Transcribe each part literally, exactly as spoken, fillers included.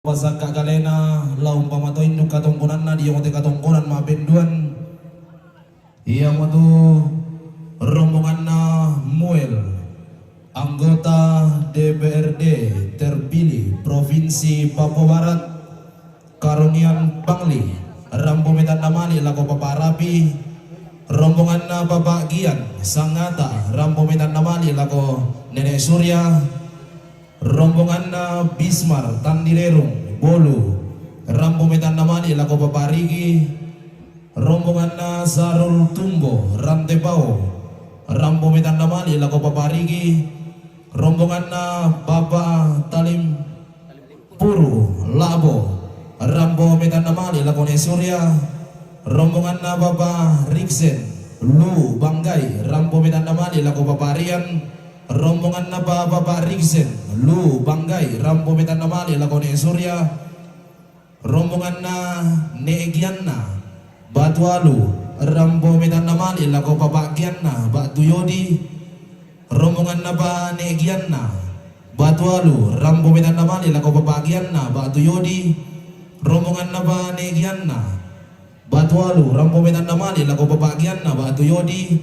Pasakka kalena lao umpama to induk katongkonanna, dio te katongkonan ma'penduan, iamotu rombonganna Muel, anggota D P R D terpilih Provinsi Papua Barat, Karongian Bangli, rampo metanna mali lako Papa Rapi, rombonganna Papa Gian, Sangata, rampo metanna mali lako Nenek Surya, rombonganna Bismar, Tandirerung, Bolu, rampo metanna mali lako Papa Rigi, rombonganna Sarul Tumbo, Rantepao, rampo metanna mali lako Papa Rigi, rombonganna Papa Talim Puru, Labo, rampo metanna mali lako Nenek Surya, rombonganna Papa Riksen, Lu Banggai, rampo metanna mali lako Papa Rian, rombonganna Papa Riksen, Lu Banggai, rampo metanna mali lako Nenek Surya, rombonganna Nenek Gianna, Batu Alu, rampo metanna mali lako Papa Gianna, Batu Yodi, rombonganna pa Nenek Gianna, Batu Alu, rampo metanna mali lako Papa Gianna, Batu Yodi, rombonganna pa Nenek Gianna, Batu Alu, rampo metanna mali lako Papa Gianna, Batu Yodi,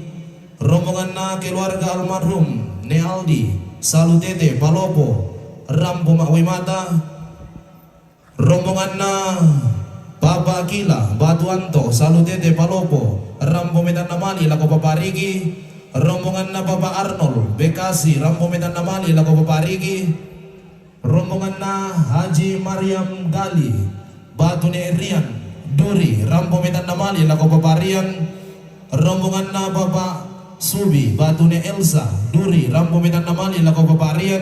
rombonganna keluarga almarhum Nenek Aldi, Salutete, Palopo, rampo ma'uwe mata, rombonganna Papa Kila, Batu Anto, Salutete, Palopo, rampo metanna mali lako Papa Rigi, rombonganna Papa Arnold, Bekasi, rampo metanna mali lako Papa Rigi, rombonganna Haji Mariam Gali, Batu Nenek Rian, Duri, rampo metanna mali lako Papa Rian, rombonganna Papa Subi, Batu Nenek Elsa, Duri, rampo metanna mali lako Papa Rian,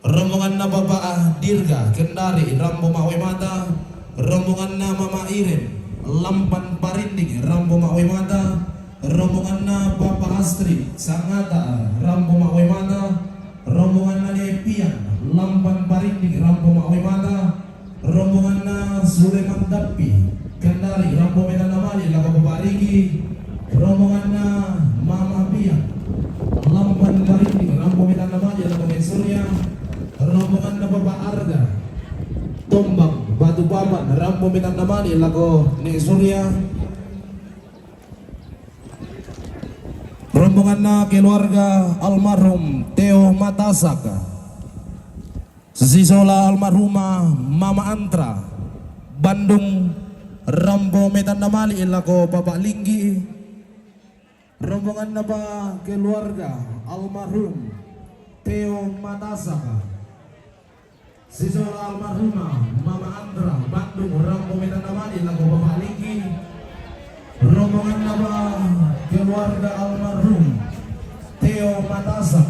rombonganna Papa Dirga, Kendari, rampo ma'uwe mata, rombonganna Mama Iren, Lampan Parinding, rampo ma'uwe mata, rombonganna Papa Astri, Sangata, rampo ma'uwe mata, rombonganna Nenek Pian, Lampan Parinding, rampo ma'uwe mata, rombonganna Suleman Dappi, Kendari, rampo metanna mali lako Papa Rigi, rombonganna Mama Pian, Lampan Parinding, rampo metanna mali lako Nenek Surya, rombonganna Papa Arga, Tombang, Batu Papan, rampo metanna mali lako Nenek Surya, rombonganna keluarga almarhum Teo Matasak, sisola almarhumah Mama Antra, Bandung, rampo metanna mali lako Papa Linggi, rombonganna pa keluarga almarhum Teo Matasak, sisola almarhumah Mama Antra, Bandung, rampo metanna mali lako Papa Linggi, rombonganna pa keluarga almarhum Teo Matasak,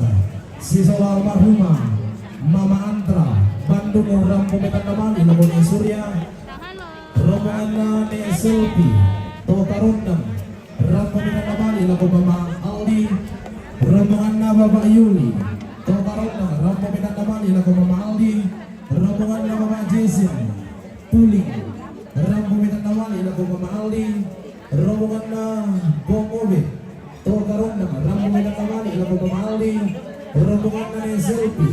sisola almarhumah Mama Antra, Bandung, rampo metanna mali lako Nenek Surya, rombonganna Nenek Selvi, Tokarondang, rampo metanna mali lako Mama Aldi, rombonganna Bapak Yuli, Tokarondang, rampo metanna mali lako Mama Aldi, rombonganna Bapak Jason, Puling, rampo metanna mali lako Mama Aldi, rombonganna Bong Obet, Tokarondang, rampo metanna mali lako Mama Aldi, rombonganna Nenek Selvi,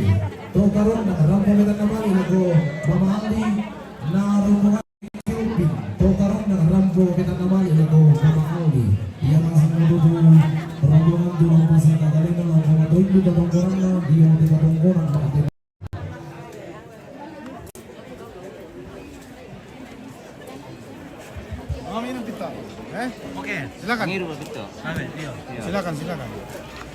Tokarondang, rampo metanna mali lako Mama Aldi, na rombongan Kelvin, Tokarondang, rampo metanna mali lako Mama Aldi. Ia masih menuju rombongan tulang pasar kagalena, lako matoindu katongkonanna, dia te katongkonan mate. Mau minum kita? Eh? Oke. Silakan. Ngiru, Pak Tito. Amin, iya. Iya. Silakan, silakan.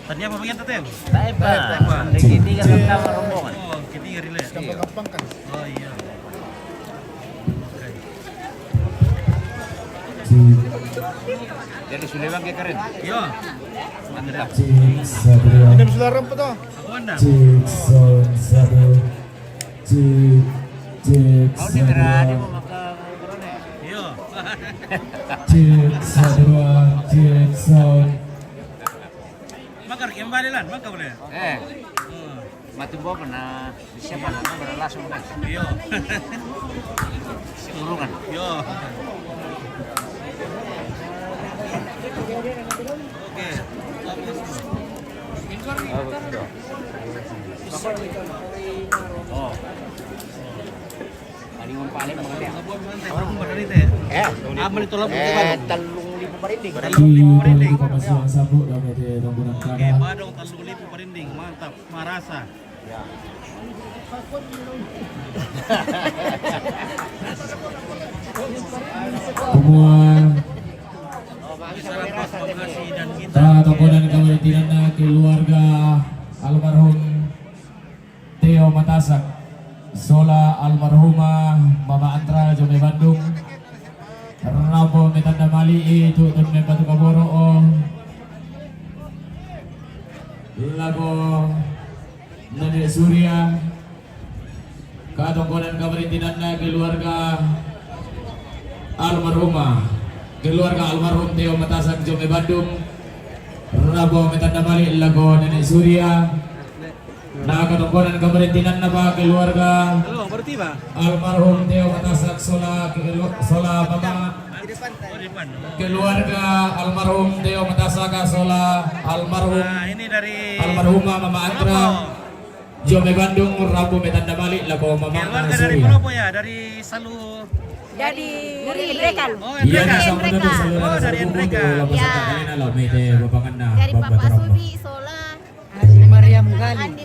Tadi apa bagian tadi? Taepa. Taepa. Segitiga kan sama rombongan. Oh, segitiga relay. Iya. Gampang-gampang kan? Oh, iya. Oke. Jadi sudah bangke keren. Iya. Mantap. Cik, satu, dua. Ini sudah rempet toh. Aku anda. Cik, sound satu. Cik, cik, satu, dua. Iya. Cik, satu, dua, cik, sound. Makar kembali lan, maka boleh. Eh. Hmm. Mati bawa pernah siapa nama berlangsung kan? Iya. Turungan. Iya. Oke. Oh, betul. Oh. Eh, tellung libu parinding. Tellung libu parinding. Oke, Badong tellung libu parinding. Mantap, marasa. Semua ta tongkonan kamarintinanna keluarga almarhum Teo Matasak sola almarhumah Mama Antra Jome Bandung. Rabo metanda mali itu tun mepatu kaboro o. Lako Nenek Surya, katongkonan kamarintinanna keluarga almarhumah, keluarga almarhum Teo Matasak Jome Bandung. Rabo metanda mali lako Nenek Surya. Na katongkonan kamarintinanna pa keluarga almarhum Teo Matasak sola kelu-, sola Mama. Keluarga almarhum Teo Matasak sola almarhum, nah, ini dari almarhumah Mama Antra Jome Bandung. Rabo metanda mali lako Mama Surya. Keluarga dari Palopo ya, dari Salu. Dari Endrekan. Oh, iya, Endrekan. Sama betul, saudara. Oh, dari Endrekan. Iya. Dari Papa Subi sola Andi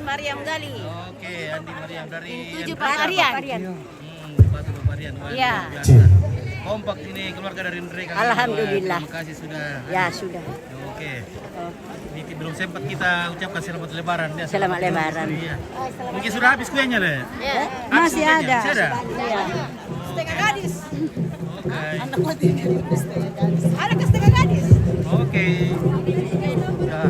Mariam Gali. Oke, Andi Mariam dari Tujuh Paparian. Hmm, Batu Paparian. Iya. Kompak ini keluarga dari mereka. Alhamdulillah. Terima kasih sudah. Ya, sudah. Oke. Ini belum sempat kita ucapkan selamat Lebaran, ya. Selamat Lebaran. Iya. Mungkin sudah habis kuenya, Le? Ya. Masih ada. Masih ada? Iya. Setengah gadis. Oke. Anak mati. Ada ke setengah gadis? Oke. Ya.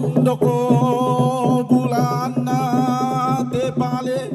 Mondoko bulanna te pale.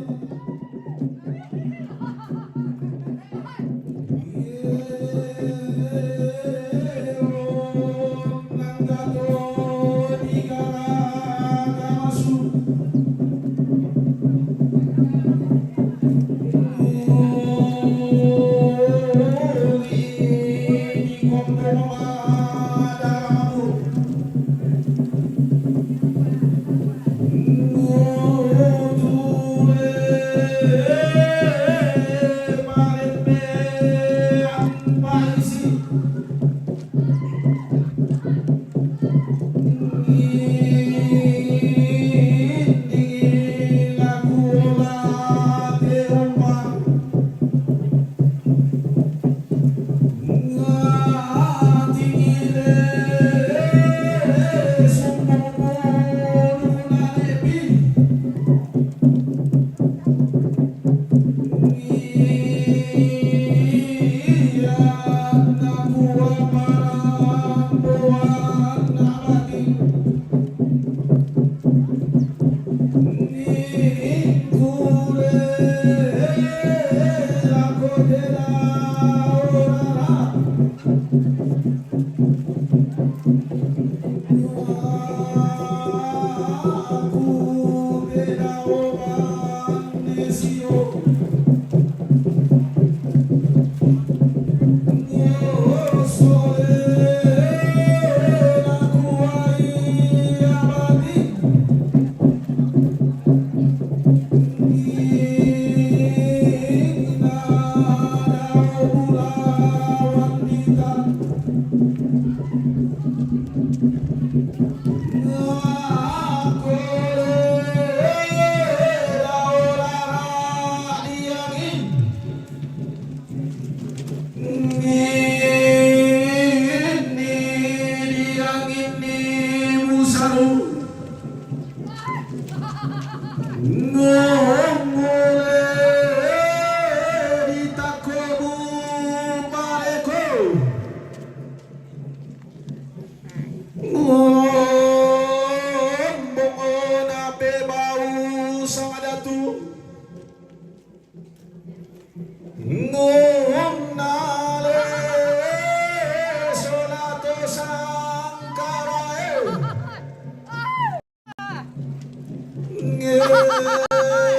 Ngena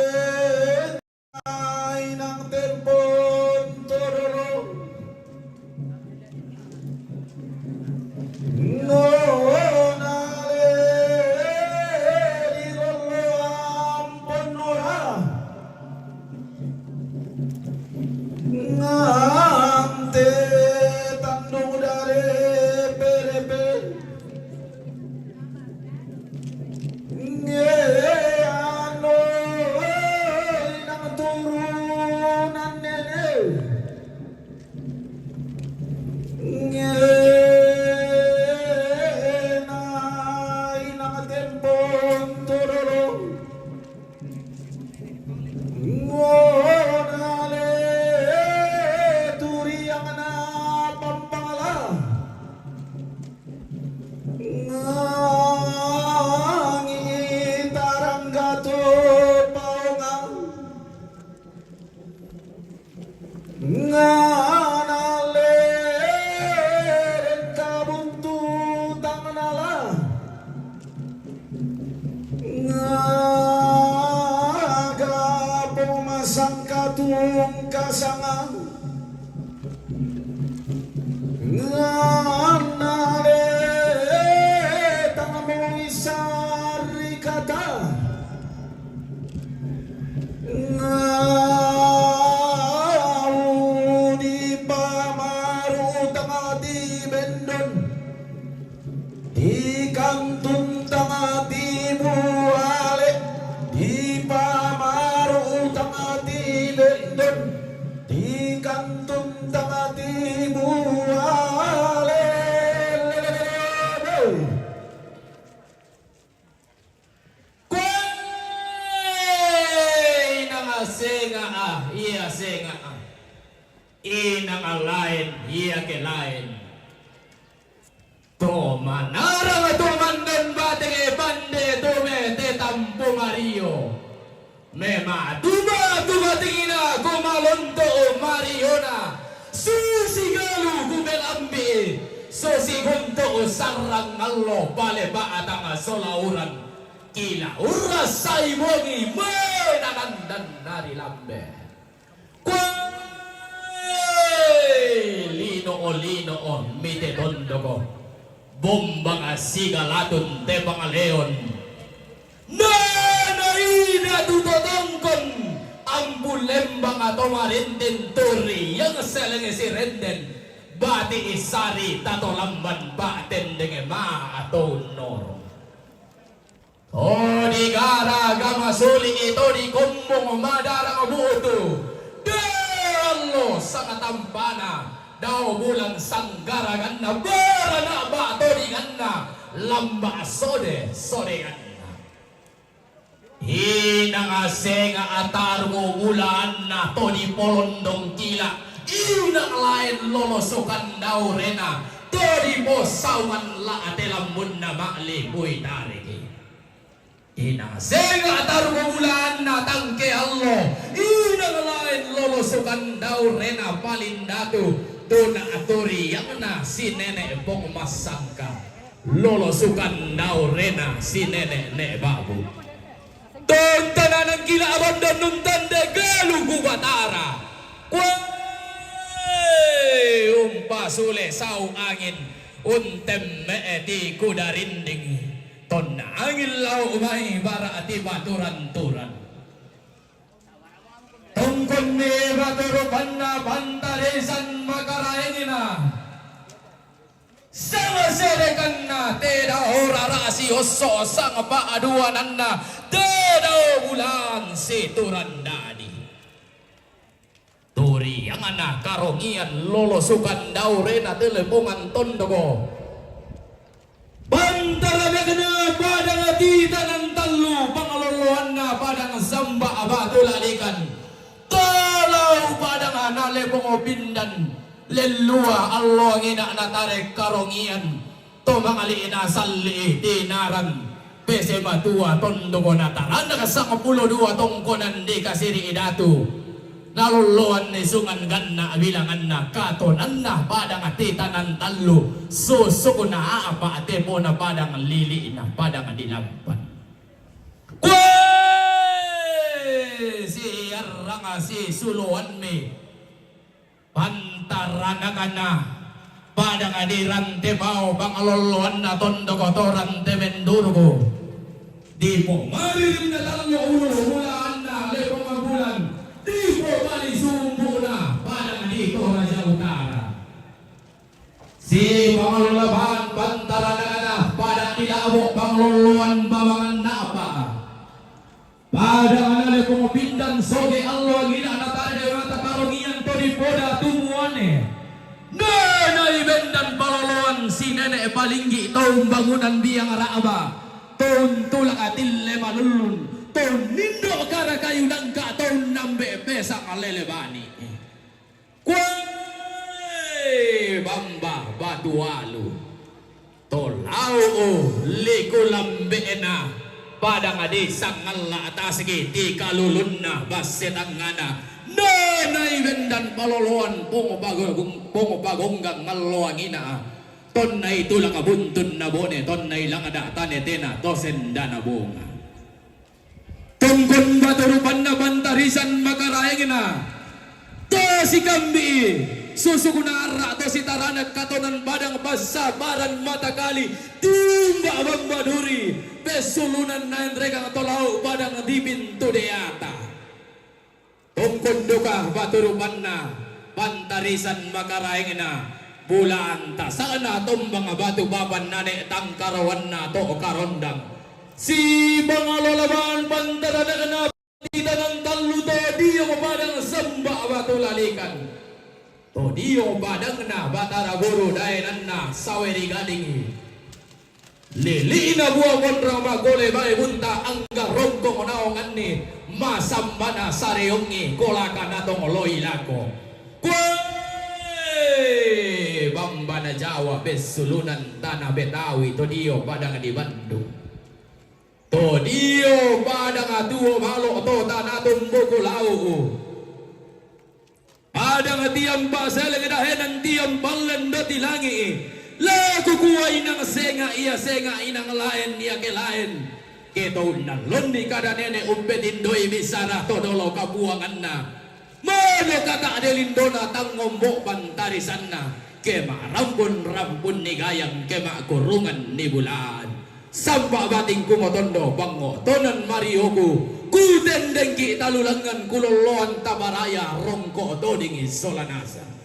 inang tempon todolo. Ngonale di lolloan ponnora. Ngante tandung dare perepe. Nge ano inang turunan nene. Nge na inang tempon todolo. Ngonale turiangna pampangala. Ngangi tarangga to paongang. Nganale kabuntu tangnala. Ngagapong masangkatung kasangang. Nganale tangmong isarikata. Ngau di pamaru tangati bendon. Di kantun tangati buale, di pamaru tangati bendon, di kantun tangati buale. Koe inang senga' a, iya senga' a. Inang laen, iya ke laen. To manarang to manden bate ke pande to me te tampo mario. Me matuma-tuma tingina ko malonto mariona. Susi galu ku belambi. Susi gonto sarang ngallo pale ba'atang solauran. Kila urrasai bongi menangan dan nari lambe. Koe lino'o-lino'o mite tondoko. Bombang sigalatun te pangaleon. Nanaida tu totongkon ampu lembang atau marintin turi yang selenge si renden. Bati isari tato lamban ba'ten denge ma atau noro. To digaraga masuli'i to dikombong madarang butu. Dallo sangatampana dao bulan sanggaraganna barana ba to diganna lamba sode sodeganna. Inang senga' ataru bulanna to dipolondong kila. Inang laen lolosokan daurena to diposaungan la'te lambunna ma'lipui tariki. Inang senga' tarunggulanna tangke allo, inang laen lolosokan daurena palindatu, tuna turiangna si nene' pong massangka, lolosokan daurena si nene' ne' babu. Tontananang kila abandon nuntande galu ku batara. Kue umpasule sau angin, untemme'e ti kuda rinding. Tonna angin lao' mai bara' ti paturan-turan. Tongkonni batu rupanna pantaresan makaraengina. Sama serekanna te dao rara si osso sang pa'duananna te dao bulan si turan dadi. Turiangna karongian lolosukan daurena telepongan tondoko. Pantarabekna padang titanan tallu pangaloloanna padang samba batu lalikan. Talau padang na lepong pindan lellua alloangina natare karongian. To mangali'na salli'i tinaran pese matua tondoko natarana sangpulo dua tongkonan di kasiri' datu. Nalolloanni sungan ganna' bilanganna katonanna padang titanan tallu susukna a'pa' tepona padang lili'na padang dilampan. Kue sisuluanmi. Pantaranakna, padang di Rantebao pangaloloanna tondoko to Rante Menduruku. Dipomari rinna tallo ulu bulaanna Lepong Bulan, dipomari sumbuna padang di Toraja Utara. Sipangalola bang pantaranakna, padang di Labo pangaloloan babangan napa. Padang na Lepong Pindan soge allo angina na tare mata karongian to dipoda tumuane. Nai bendan paloloan si Nene Palinggi to umbangunan biang ra'ba. To untulak atille malullun. To nindo kara kayu nangka to unnambe pesang lele bani. Kue bamba batu alu. To lau'u liku lambe'na, padang di Sangalla tasigi ti kalulunna basse tangngana. Nai bendan paloloan Pong Pagong-, Pong Pagonggang ngalloangina. Tonna itulak buntunna Bone, tonna ilangda tane tena to sendana Bonga. Tongkon batu rupanna pantarisan makaraengna. To sikambi, susukna arra to sitaranak katonan padang passabaran matakali, timba bamba duri, pessulunan naenrekang to lau padang di pintu deata. Tongkon duka batu rupanna, pantarisan makaraengna, bulaan tasa'na tombang batu papan nane tangkarawanna to karondang. Sipangalola bang pantaranakna titanan tallu to dio padang semba batu lalikan. To dio padangna Batara Guru daenanna sawe rigadingi. Lili'na bua monrang magole bae bunta angga rongkong naonganni masambana sareongi kolaka natong loi lako. Kue bambana Jawa pessulunan tana Betawi to dio padang di Bandung. To dio padang tuo balo to tana tumbuku lau'u. Padang tiang paseleng dahenan tiang pallen do tilangi'i. La kukua inang senga ia senga inang laen ia ke laen. Ke to unnallonni kada nene umpetindoi bisara to dolo kapuanganna. Mano kata de lindona tangngombo pantarisanna. Ke ma'rampun-rampun ni gayang ke ma'kurungan ni bulaan. Samba bating kumotondo bangngo tonan marioku, kutendengki talulangan kulolloan tabaraya rongko todingi solanasa.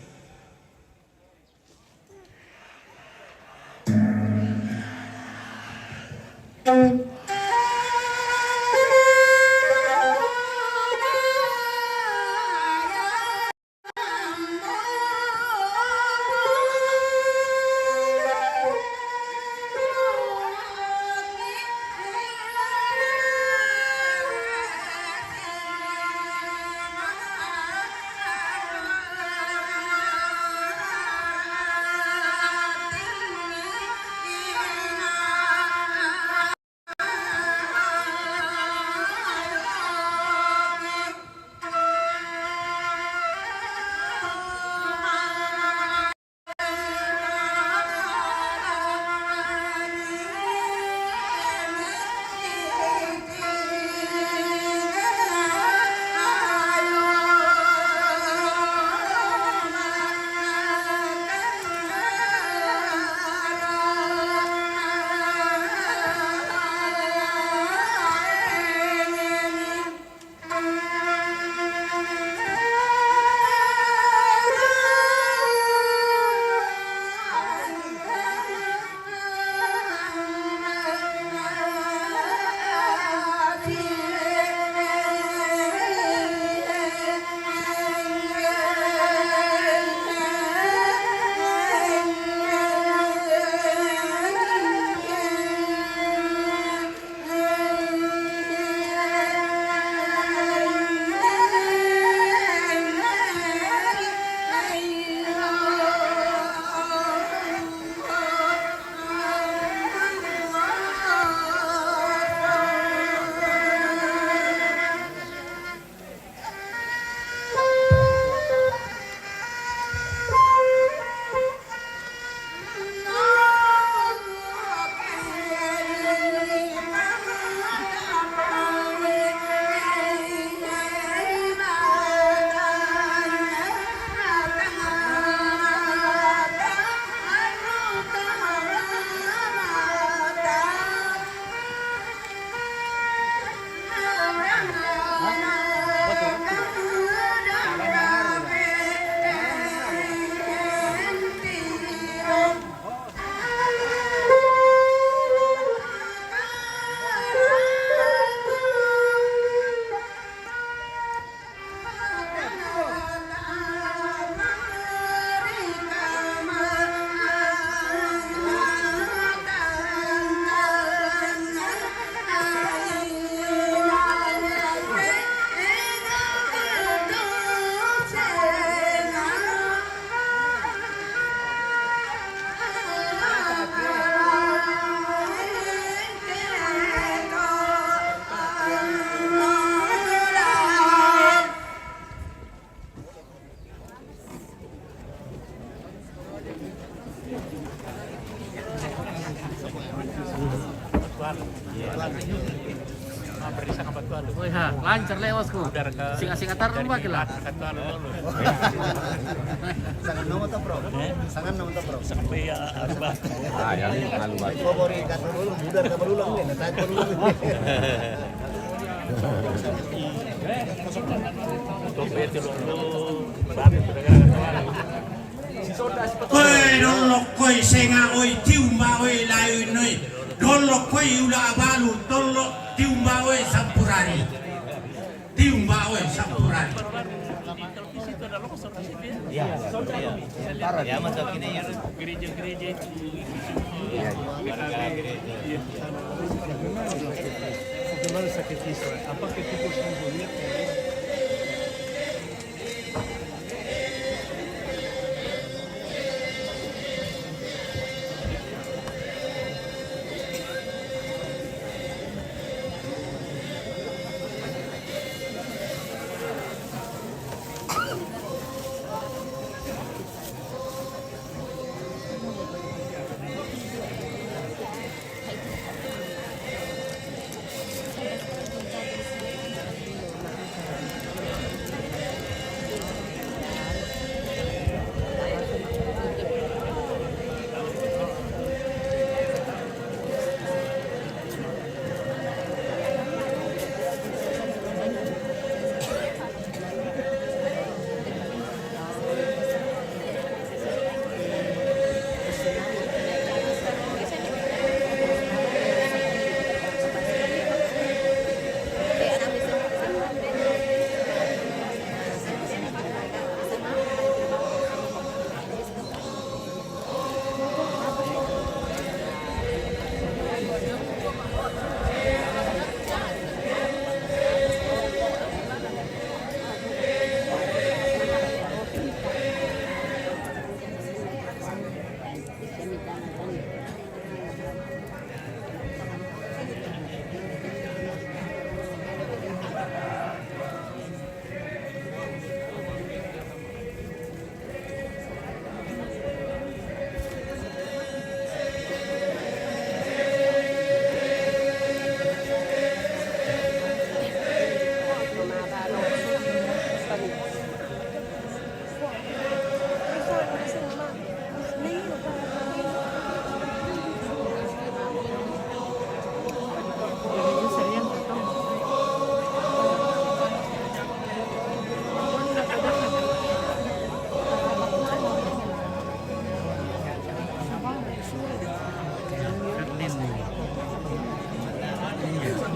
Oh, iya, lancar lewasku. Singa-singa tarung bagi lah. Sangan nama tak, bro? Sangan nama tak, bro? Sampai ya, alu batu. Ah, ya, alu batu. Favorit kata dulu, budar kata dulu, nih, nah, saya dulu. Koe, dolo koe, senga' oi, tiumba' oi, lain oi. Dolo koe, ula' balu, dolo, tiumba' oi, sampurari. Tiumba' oi, sampurari. Iya. Iya. Iya, masuk ini ya. Gereja-gereja itu. Iya. Bagaimana sakit Isra? Apa ketika saya melihat,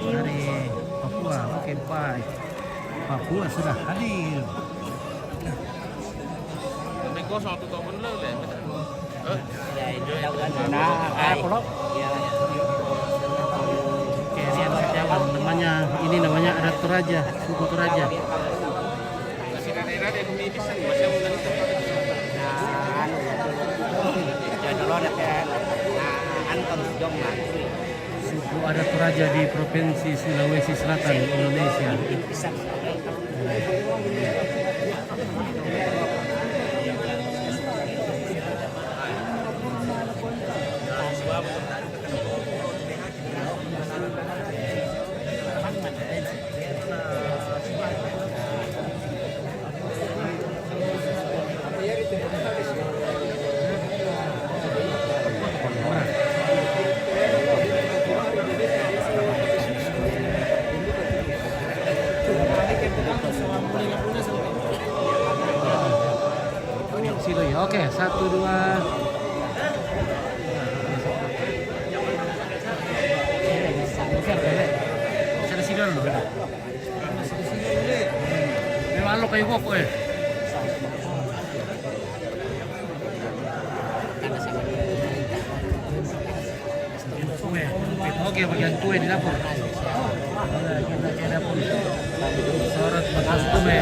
Dari Papua, oke, bye. Papua sudah hadir. Kosong tu tahun lalu, eh. Nah, ah, kalau. Oke, ini ada setiawan. Namanya, ini namanya adat Toraja, suku Toraja. Nah, anu, ya, dulu ada, nah, anu, kan, jom, nah. Suku adat Toraja di Provinsi Sulawesi Selatan, Indonesia. Silo ya. Oke, satu, dua. Ada silo dulu. Memang lo kayu koko, eh. Kue. Oke, bagian kue di dapur. Kita ke dapur. Sorot bagian kue.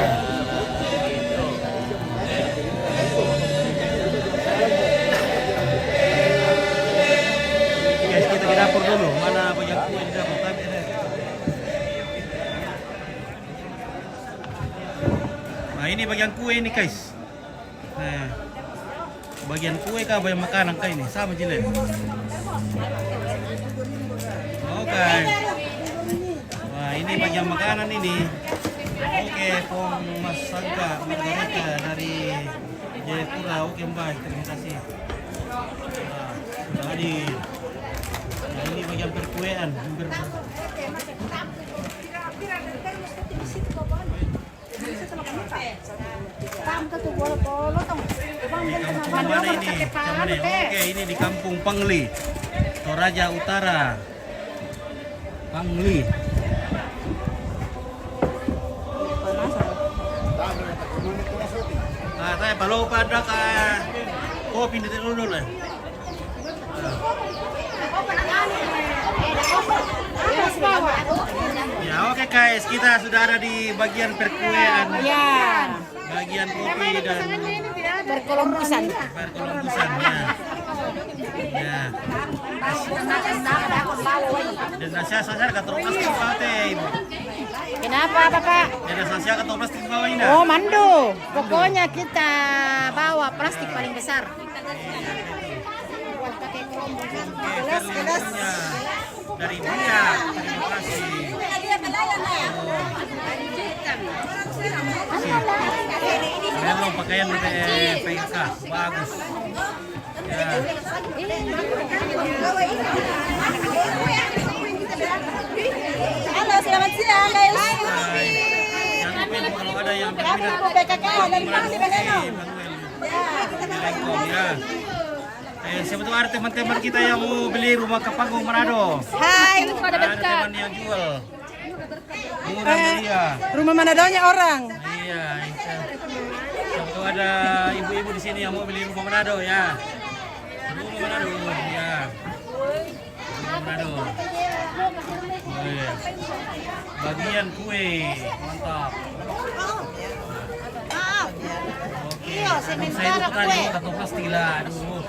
Guys, kita ke dapur dulu. Mana bagian kue di dapur? Tapi ada. Nah, ini bagian kue ini, guys. Nah, bagian kue kah, bagian makanan kah ini? Sama ji le. Oke, Wah, ini bagian makanan ini. Oke, Pong Mas Sangka Margareta dari Jayapura. Oke, Mbak, terima kasih. Nah, sudah hadir. Nah, ini bagian perkuean. Ber- Ini kampung mana ini? Oke, ini di Kampung Pangli, Toraja Utara. Pangli. Ah, saya baru pada ka kopi nanti dulu lah. Ya, oke guys, kita sudah ada di bagian perkuean. Ya. Bagian kopi dan perkelombusan. Perkelombusan, ya. Ya. Dan nasi asal saya kata plastik bawa teh, Ibu. Kenapa, Bapak? Dan nasi asal kata plastik bawa ini. Oh, mandu. Pokoknya kita bawa plastik paling besar. Oke, Ferlin punya dari dia. Terima kasih. Belum pakaian dari P K K. Bagus. Ya. Halo, selamat siang, guys. Hai. Jangan lupa, Ibu, kalau ada yang berminat, P K K dari Manuel. Ya. Eh, siapa tuh ada teman-teman kita yang mau beli rumah ke panggung Manado? Hai. Ada teman yang jual. Murah meriah. Rumah Manadonya orang. Iya, itu. Siapa tuh ada ibu-ibu di sini yang mau beli rumah Manado ya? Rumah Manado, ya. Rumah Manado. Oh, iya. Bagian kue, mantap. Oke, iya, aduh, saya sementara itu tadi kue. Kantong plastik lah, aduh.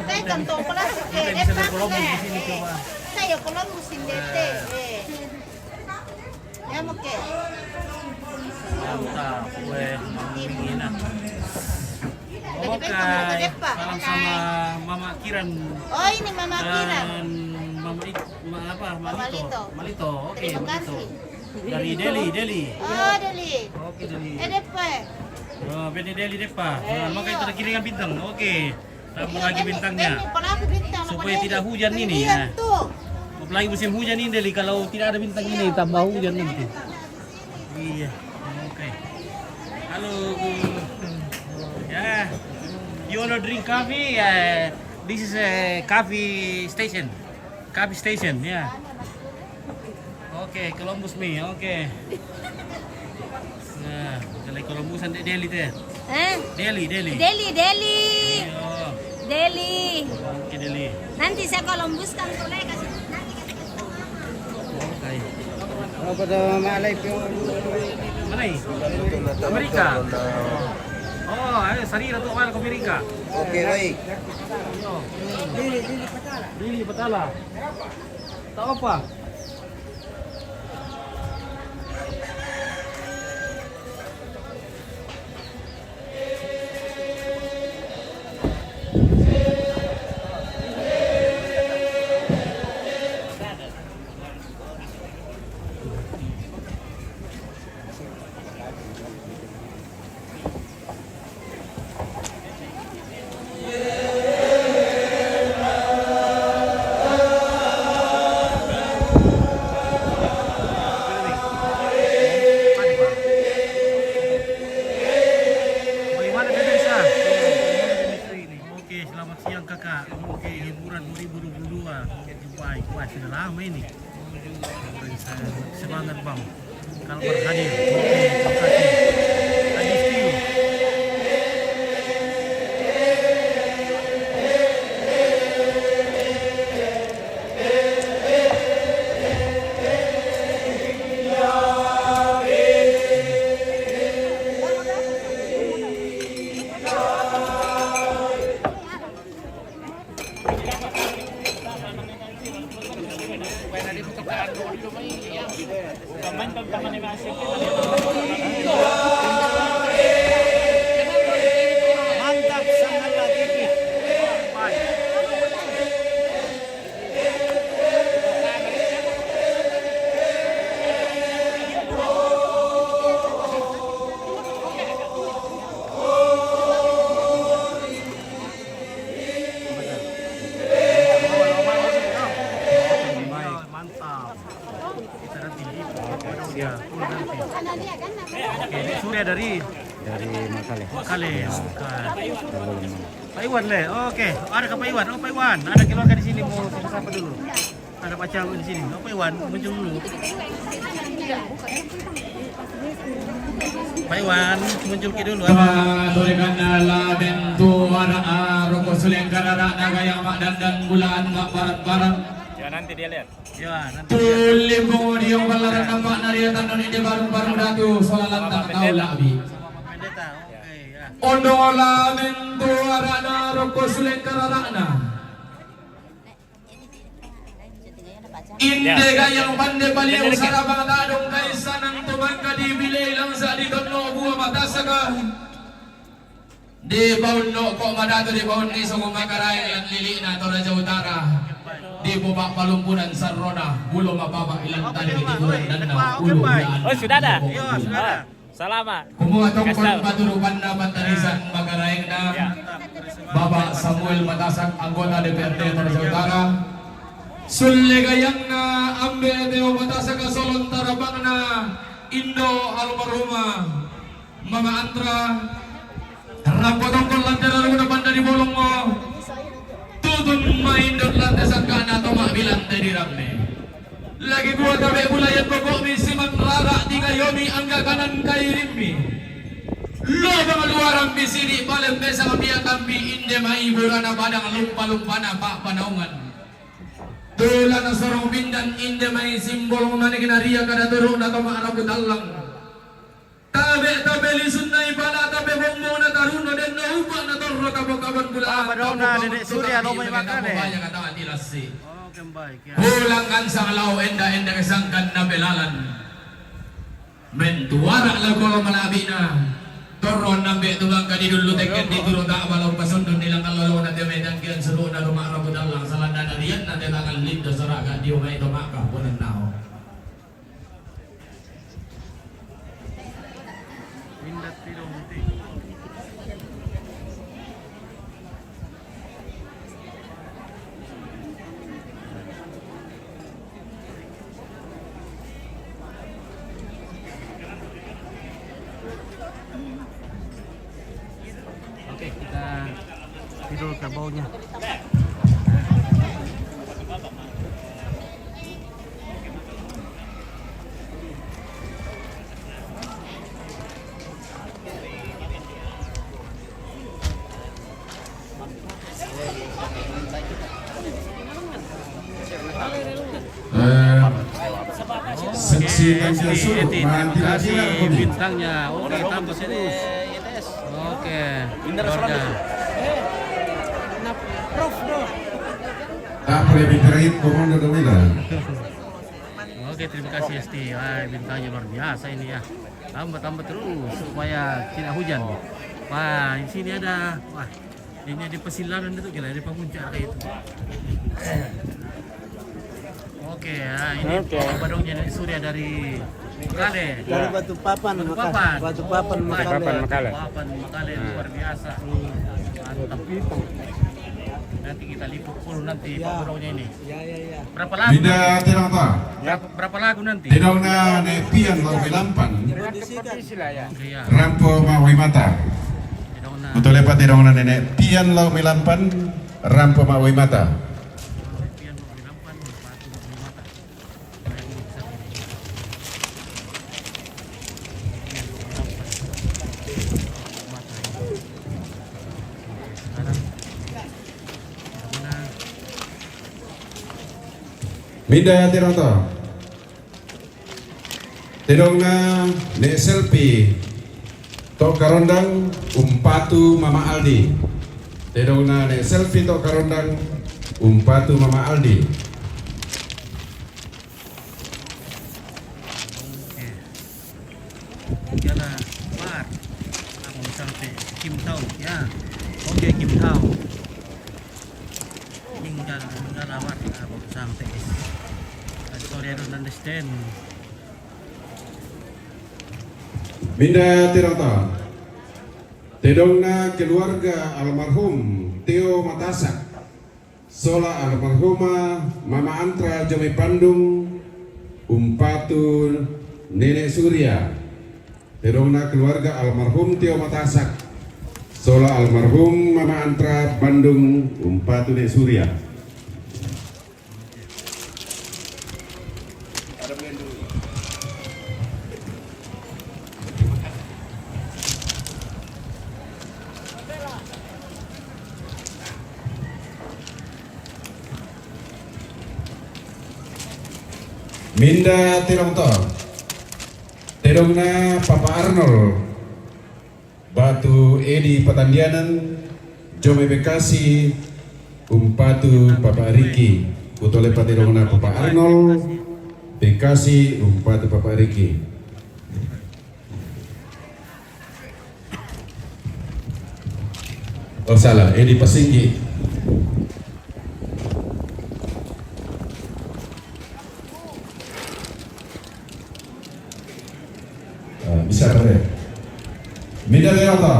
Saya kantong plastik, kita eh, bisa berkelompok di sini, eh, coba. Saya kelompok sendiri, eh. Ya, oke. Mantap, kue, ini. Oke, salam sama Mama Kiran. Oh, ini Mama Kiran. Dan Mama Ik-, Ma-, apa, Malito. Malito. Malito, oke, Malito. Terima kasih. Dari Delhi, Delhi. Oh, Delhi. Oke, Delhi. Eh, depe. Oh, bene Delhi depa. Eh, nah, makanya iya. Kita kirim bintang. Oke. Tambah lagi bintangnya. Ini, ini, pernah aku bintang. Supaya tidak hujan ini, ya. Iya, tuh. Apalagi musim hujan ini, Delhi. Kalau tidak ada bintang ini, tambah hujan nanti. Iya, oke. Halo. Ya, you wanna drink coffee? Ya, this is a coffee station. Coffee station, ya. Oke, Columbus mi, oke. Nah, kalau Columbusan di Delhi teh. Eh? Delhi, Delhi. Delhi, Delhi. Iya. Delhi. Oke, Delhi. Nanti saya Columbuskan boleh kasih. Oke. Apa tuh, Malay? Malay? Amerika. Oh, ayo, sarira tuh, ke Amerika. Oke, baik. Ayo. Dili, Dili Patala. Dili Patala. Tak apa. Bagaimana pemirsa? Ini. Oke, selamat siang, Kakak. Oke, hiburan dua ribu dua puluh dua. Oke, baik. Wah, sudah lama ini. Semangat, Bang. Kalbar hadir. Oke, terima kasih. Hadir still. Mantap, sangat lagi. Baik. Kita nanti di Padang, ya, full nanti. Oke, ini Surya dari Dari Makale. Makale, bukan. Pak Iwan, le. Oke, ada ke Pak Iwan. Oh, Pak Iwan, ada keluarga di sini mau sapa-sapa dulu. Ada pacar di sini. Oh, Pak Iwan, muncul dulu. Pak Iwan, muncul ke dulu. Apa? Sore kana la bentu ara, ah, roko suleng karara naga yang mak dandan bulan mak barat-barat. Ya, nanti dia lihat. Ya, nanti dia. Tulim bungo diong balaran nampak nariatan noni de barung-barung datu sola lantak tau labi. Sama Pak Pendeta. Oke, ya. Ondo la bentu arana roko suleng kararana. Inde gayang pande baliau sarabang tadong kaisanan tu mangka di bile langsa di tonno bua matasaka. Di baun no ko madatu di baun ni sungu makaraeng lan lilina Toraja Utara. Di bubak palumpunan sarrona bulo mababa ilan tadi di tiburan danna ulu. Oh, sudah ada? Iya, sudah ada. Salama. Kumua tongkon paturu panna pantarisan makaraengna. Ya. Bapak Samuel Matasak, anggota D P R D Toraja Utara. Sulle gayangna ambe Teo Matasak, solon tarabangna Indo almarhumah Mama Antra. Rampo tongkon lante raruna panda di bolongo. Tutun maindon lante sangkana tomak bilante di ramme. Lagi gua tabe bulayan pokokmi siman rara tiga yomi angga kanan kairimmi. Lobang luaran bisini paling besa mabia tampi inde mai burana padang lumpa-lumpana pak panaungan. Tulana sorong pindan inde mai simbol manik naria kada turuna tomak rabu tallang. Tabe-tabe lisunna ipala tabe bombona taruno denno upa na torro tabo kaban bula. Ah, padona Nenek Surya lo mai makane. Kata ati lassi. Oh, kembali. Pulang kan sang lau enda-enda kesangkan na belalan. Mentuara la kolo malabina. Torro nambe tulang kadi dulu teken di turu tak balau pasundun nilang kalolo na teme dangkian seru na rumah rabu dalang salanda darian na tetangan lindo sorak gak diumai to maka punan nao. Oke, kita tidur ke bawahnya. Eh, seksi Tanjung Surut, terima kasih bintangnya. Oke, tambah terus. Oke. Keluarga. Tak boleh bicara itu, Komando Domina. Oke, terima kasih Esti. Wah, bintangnya luar biasa ini ya. Tambah-tambah terus supaya tidak hujan. Wah, di sini ada, wah, ini ada persilangan itu gila, ada penguncak kayak itu. Oke, ya, ini Bapak Dongnya dari Surya dari Makale. Dari Batu Papan, Batu Papan. Batu Papan, Makale. Batu Papan, Makale, luar biasa. Mantap. Nanti kita liput full nanti Bapak Dongnya ini. Ya, ya, ya. Berapa lagu? Mida nanti? Tidak ta. Berapa, berapa lagu nanti? Tidak na ne pian lo milampan. Iya. Rampo ma wimata. Tidak na. Betul ya Pak, tidak na nenek pian lo milampan. Rampo ma wimata. Mida tidak ta. Tedongna ne selfie to karondang umpatu Mama Aldi. Tedongna ne selfie to karondang umpatu Mama Aldi. Oke. Jala bar. Aku sampai Kim Tau ya. Oke, Kim Tau. Tinggal, tinggal awak, ah, baru sampai. Sorry, I don't understand. Minda tidak ta. Tedongna keluarga almarhum Teo Matasak. Sola almarhumah Mama Antra Jomi Pandung. Umpatu Nenek Surya. Tedongna keluarga almarhum Tio Matasak sola almarhum Mama Antra Bandung, umpatu Nenek Surya. Minda tedong to. Tedongna Papa Arnold. Batu Edi Patandianan, jo mai Bekasi, umpatu Papa Riki. Utolepa tedongna Papa Arnold, Bekasi, umpatu Papa Riki. Oh, salah, Edi Pasinggi. Eh, bisa, Pak, ya? Minda tedong to.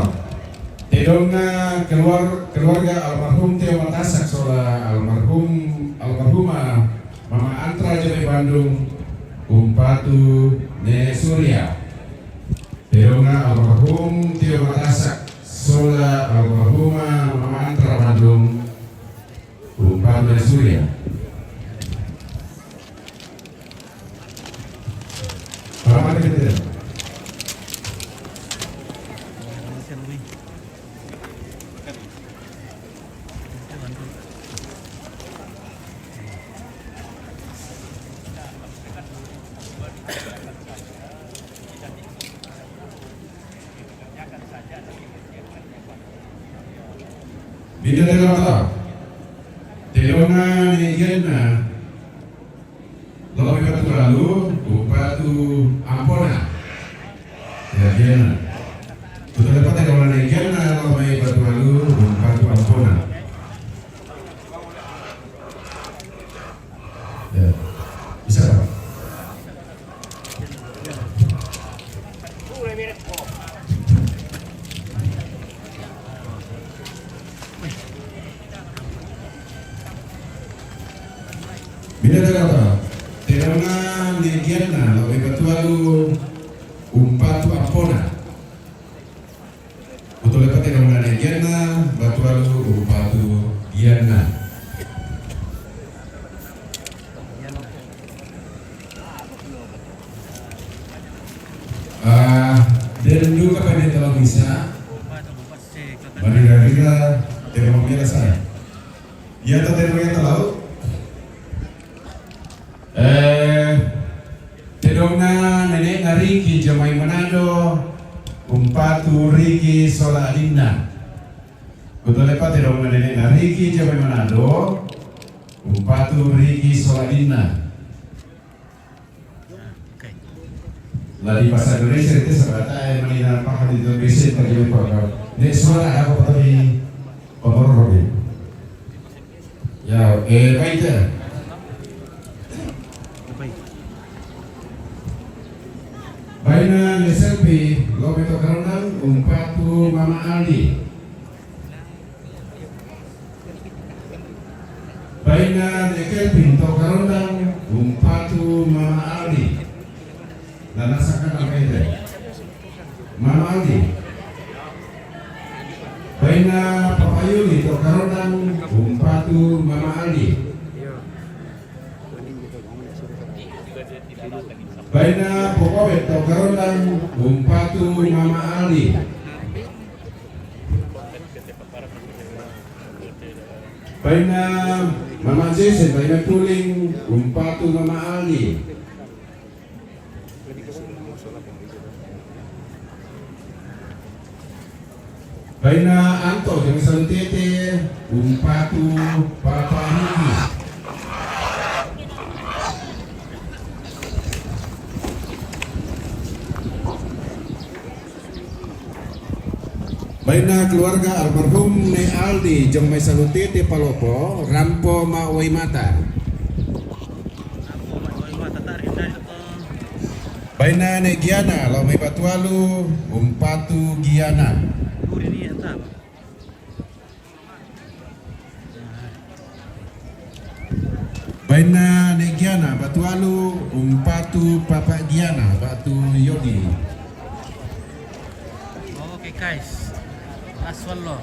Tedongna keluar-, keluarga almarhum Tio Matasak sola almarhum, almarhumah Mama Antra jo mai Bandung, umpatu Nenek Surya. Tedongna almarhum Tio Matasak sola almarhumah Mama Antra Bandung, umpatu Nenek Surya. Selamat, gitu. Minda tedong to. Tedongna Nenek Gianna. Lao mai Batualu, umpatu Ampona. Ya, Gianna. Utolepa tedongna Nenek Gianna, lao mai Batualu, umpatu Ampona. Ya. Bisa, Pak? Minda tedong to. Tedongna Nenek Gianna, lao mai Batualu, umpatu Ampona. Utolepa tedongna Nenek Gianna, Batualu, umpatu Gianna. Ah, den duka pada telah bisa. Marira-rira, tedong mira saya. Ya, tedong mira tahu. Eh, tedongna nenekna Riki jo mai Manado, umpatu Riki sola adinna. Utolepa tedongna nenekna Riki jo mai Manado, umpatu Riki sola adinna. La di bahasa Indonesia itu sebatas, eh, menina paham itu bisa terjadi apa? Nek suara ada apa tadi? Pemorong. Ya, eh, baik ya. Baina Nenek Selvi, lao mai Tokarondang, umpatu Mama Aldi. Baina Nenek Kelvin Tokarondang, umpatu Mama Aldi. Nanasakan apa itu? Mama Aldi. Baina Papa Yuli Tokarondang, umpatu Mama Aldi. Baina Pokobet Tokarondang, umpatu Mama Aldi. Baina Mama Jese, baina Puling, umpatu Mama Aldi. Baina Anto jo mai Salutete, umpatu Papa Riki. Baina keluarga almarhum Nenek Aldi jo mai Salutete Palopo, rampo ma wai mata. Baina Nenek Giana, lao mai Batualu, umpatu Giana. Baina Nenek Giana, Batu Alu, umpatu Papa Giana, Batu Yodi. Oke, guys. Aswallo.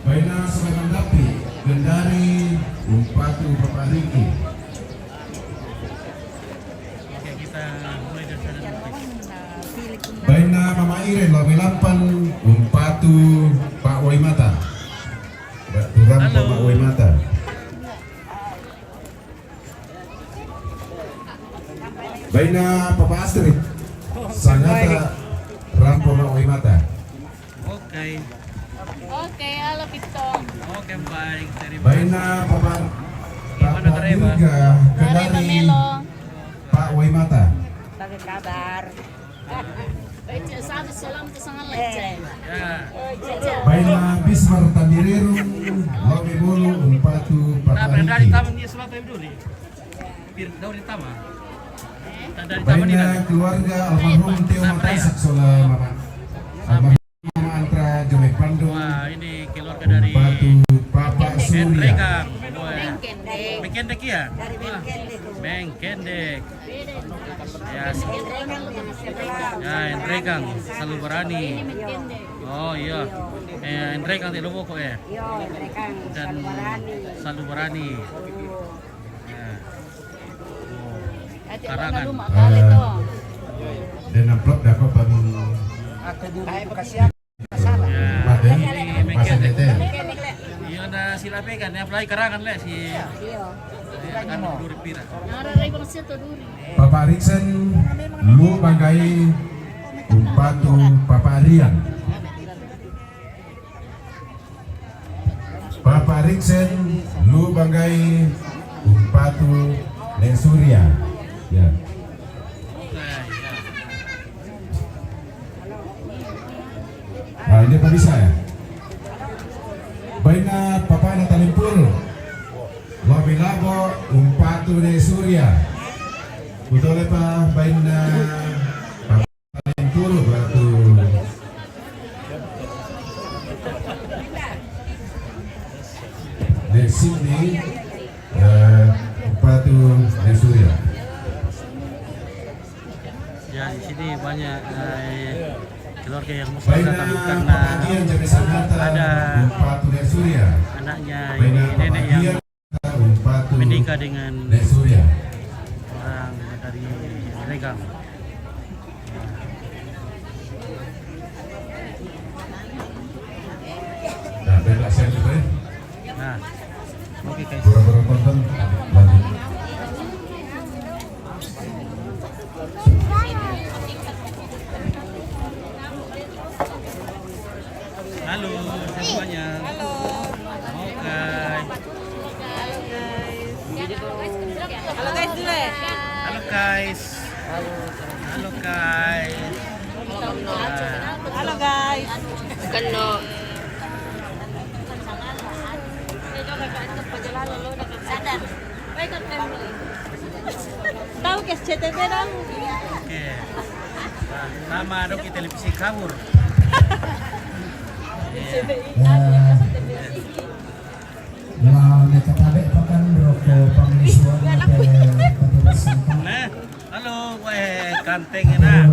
Baina Sebagai Mandapi, Gendari, umpatu Papa Riki. Oke, kita mulai dari sana dulu, guys. Baina Mama Iren, Lomi Lampan, umpatu Pak Waimata. Batu Rampo Pak Waimata. Baina Papa Astrid, Sangata Rampo Pak Waimata. Oke. Oke, halo Pito. Oke, baik. Terima kasih. Baina Papa, Papa Dirga, Kendari, Pak Waimata. Bagaimana kabar? Baina Bismar Tandireru, Lomi Bolu, umpatu Papa Riki. Baina keluarga almarhum Teo Matasak sola Mama. Almarhum Mama Antra Jomai Pandung. Wah, ini keluarga dari umpatu Papa Surya. Mengkendek. Wah. Mengkendek ya? Dari Mengkendek. Mengkendek. Ya, Endrekang, Salubarani. Oh iya. Eh, Endrekang tidak boko ya. Dan Salubarani. Ya. Karangan. Dan amplop dapat bangun. Aku dulu kasih. Ya, ini Mekendek. Iya, na sila pegang, ya, apalagi karangan le si. Iya. Kan duri pira. Papa Riksen, Lu Banggai, umpatu Papa Rian. Papa Riksen, Lu Banggai, umpatu Nek Surya. Ya. Nah, ini Pak bisa ya? Baina Papa na Talimpur. Wabilabo umpatu Nek Surya. Kutole pa baina Papa Talimpur batu. Nek Sydney, eh, umpatu Nek Surya. Ya, di sini banyak, eh, keluarga yang mau datang karena ada anaknya ini, nenek yang menikah dengan orang dari Regang. Nah, baiklah, saya dulu, ya. Nah, oke, guys. Pura-pura tonton, lanjut. Halo semuanya. Halo. Oke. Halo guys. Halo guys dulu ya. Halo guys. Halo guys. Halo guys. Keno. Sadar. Tahu ke S C T V dong? Oke. Nah, nama dong ke televisi kabur. Iya. Nah, mereka tabek pakan rokok panglisuan. Nah, halo, weh, kanteng enak.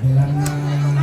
Bilang, ah,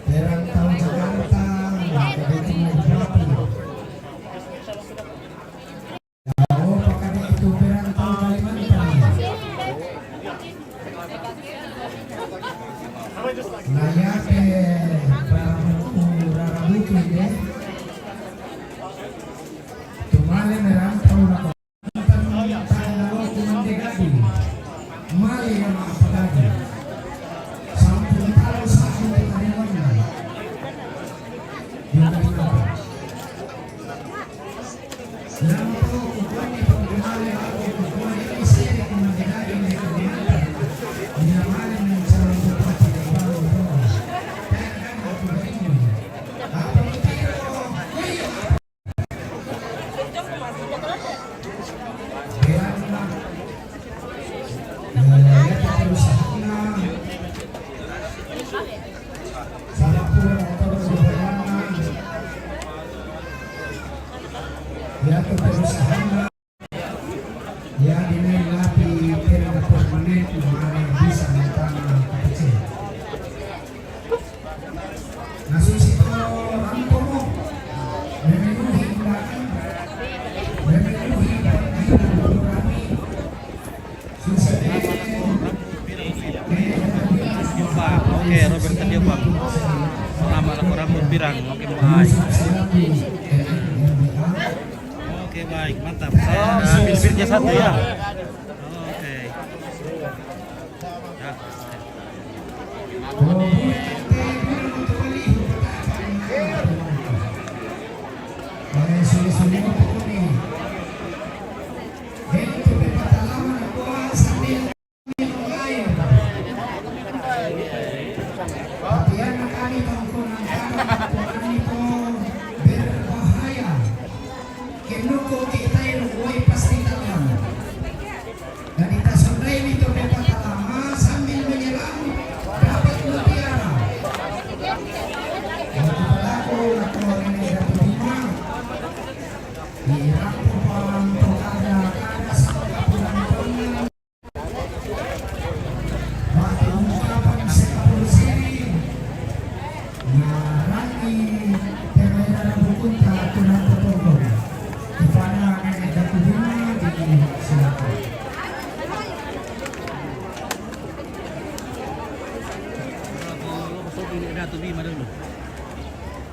Perantau Jakarta, angka bupati. Na iate barang bukti, rara bukti de. Tumale merantau na Ya, di nai lapi tenda permanen, mane bisa mentana kecil. Nasusi to rampomo, memenuhi undangan, memenuhi panggilan kami. Susi. Oke, Robert tadi apa? Nama lagu rambut pirang, oke, mulai. Oke, baik, mantap. Saya ambil bitnya satu ya. Oke. Ya. Tapi yang kami tongkonan kami tongkonan itu berbahaya. Kinuko kita yang woi pasti tahu. Dan kita sudah ini tuh dapat lama sambil menyelam dapat mutiara. Waktu pelaku laporan ini dapat lima. Di Rabu Palang tuh ada ada salah penonton.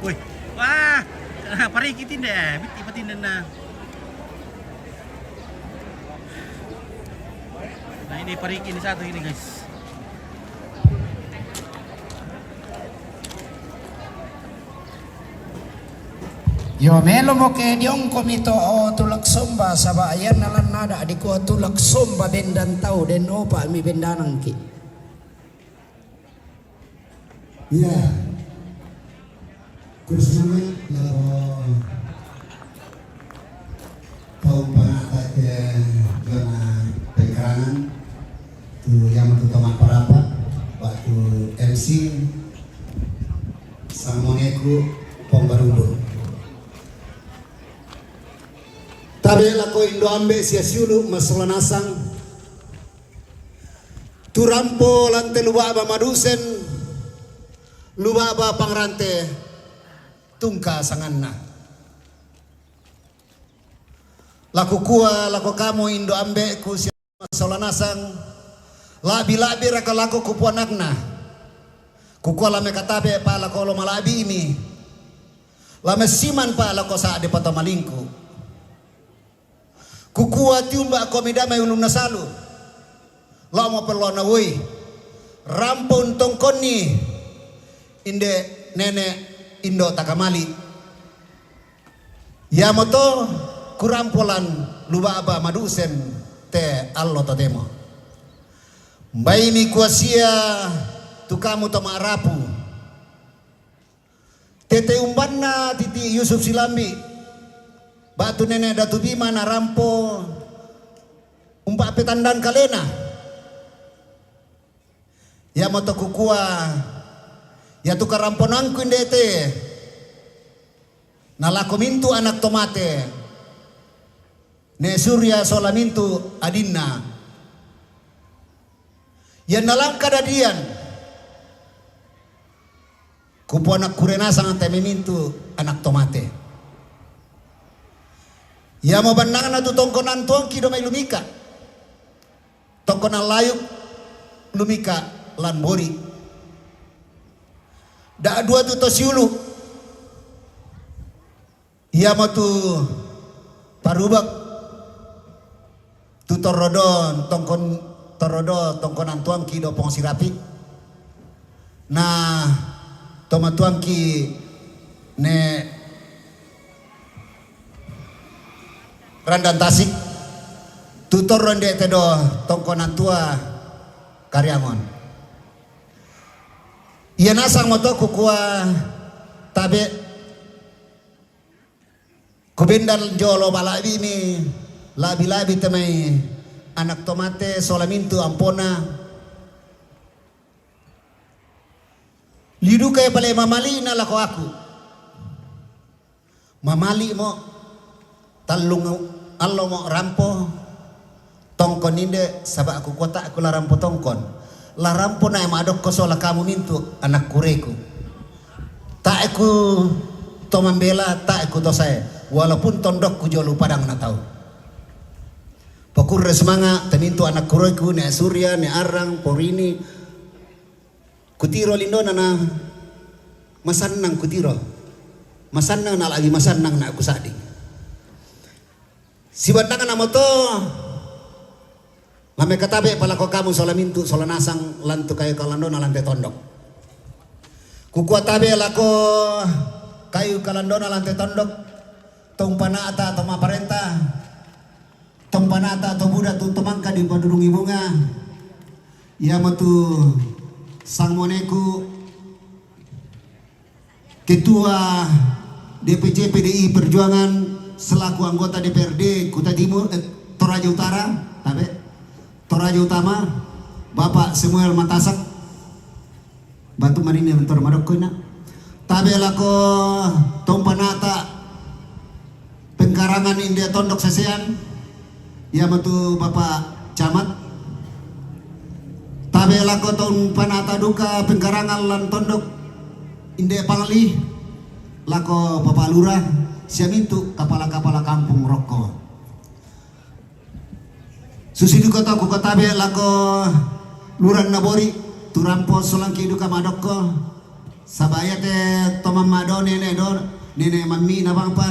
Woi, wah, pariki tindai, bitti pa tindai na. Nah, ini pariki ini satu ini, guys. Yo, melo mo ke diongko mi to, o, tulak somba, saba iyanna lan nada dikua tulak somba bendan tau, den opa mi bendanangki. Iya. Kursunami labo pau panata ke zona pengkarangan tu yang tu teman parapa, waktu M C sama mengeku pembarundo. Tabe lako indo ambe sia siulu masola nasang. Turampo lante lubaba madusen, lubaba pangrante tungka sanganna. Lakukua lako kamu indo ambeku sia masola nasang, labi-labi raka lako kupuanakna. Kukua lame katabe pa lako lo malabi ini. Lame siman pa lako sa de pato malingku. Kukua tiumba ko midamai ulunna salu. Lao mapelloana woi. Rampo untongkonni inde nene indo takamali. Iamoto kurampolan lubaba madusen te allo totemo. Mbaimi kuasia tu kamu to ma'rapu. Tete umbanna titi Yusuf Silambi, batu nene Datu Bima narampo umpa petandan kalena. Iamoto kukua, iatu karamponangku indete, nalako mintu anak tomate, ne Surya sola mintu adinna. Ianna langka dadian, kupuanakku renasang te memintu anak tomate. Iamo bannangna tu tongkonan tuangki do mai lumika. Tongkonan layuk lumika lan bori. Da'dua tu to siulu', iamo tu parubek, tu torro do tongkon, torro do tongkonan tuangki do Pong Sirapi. Na tomatuangki ne Randan Tasik, tu torro nde' te do tongkonan tua Kariangon. Ia nasang moto kukua tabe', kubendal jolo balabi mi labi-labi te mai anak tomate sola mintu' ampona. Liduka ia pale mamali'na lako aku. Mamali' mo, tallung allo mo rampo tongkon inde, saba' kukua ta' kula rampo tongkon. La rampo na ma'dokko sola kamu mintu' anak kureku. Ta' ku to mambela, ta' ku to sae, walaupun tondokku jolo padang na tau. Pokurre sumanga' te mintu' anak kureku, ne Surya, ne Arang, Porini, kutiro lindona na masannang kutiro. Masannang na lagi masannang na kusa'ding. Sibannangna moto, la mekatabe' palako kamu sola mintu' sola nasang lan tu kayu kalandona lan te tondok. Kukua tabe' lako kayu kalandona lan te tondok, to umpana'ta to ma'parenta, to umpana'ta to buda tu to mangka dipadudungi bunga, iamo tu sangmoneku, Ketua D P C P D I Perjuangan selaku anggota D P R D Kuta Timur, eh, Toraja Utara, tabe', Toraja Utama, Bapak Samuel Matasak, batu marini mentoro madokko ina. Tabe' lako to umpana'ta pengkarangan inde tondok Sesean, iamo tu Bapak Camat. Tabe' lako to umpana'ta duka pengkarangan lan tondok inde Pangli, lako Bapak Lurah, sia mintu' kapala-kapala kampung rokko. Susi duka to kukua tabe' lako Lurah Nabori, tu rampo solangki duka madokko, saba' iate to mammado nene' do, nene' mammi'na bangpa.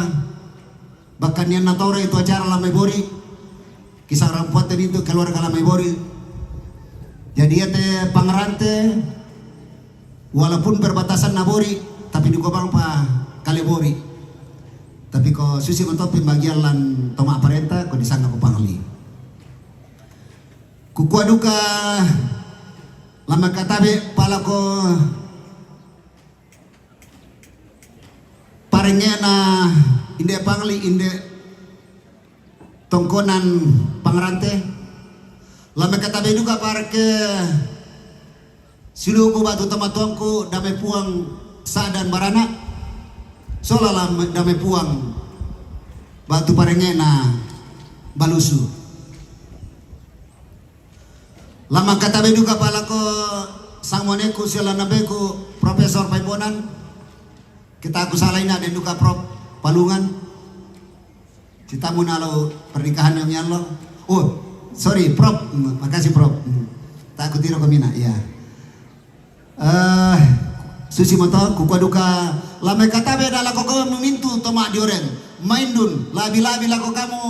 Bahkan nianna tore itu acara La Maibori, kisah rampuatte itu keluarga La Maibori. Jadi iate pangrante, walaupun perbatasan na Bori, tapi diko bangpa kale Bori. Tapi ko susi mento pembagian lan to ma'parenta, ko disanga ko Pangli. Kukua duka la mekatabe' palako parengnge'na inde Pangli, inde tongkonan pangrante. La mekatabe' duka parke siluku batu tomatuangku, dame Puang Sa'dan Barana, sola la dame Puang batu parengnge'na Balusu. La mekatabe' duka palako sangmoneku sia lanabeku Profesor Paimbonan. Kita kusala ina den duka Prof Palungan. Sitamu nalo pernikahan yang allo. Oh, sorry, Prof. Hmm, makasih, Prof. Hmm. Ta' kutiro ko mina, ya. Eh, susi mento, kukua duka la mekatabe' na lako kamu mintu' to ma'dioren. Maindun, labi-labi lako kamu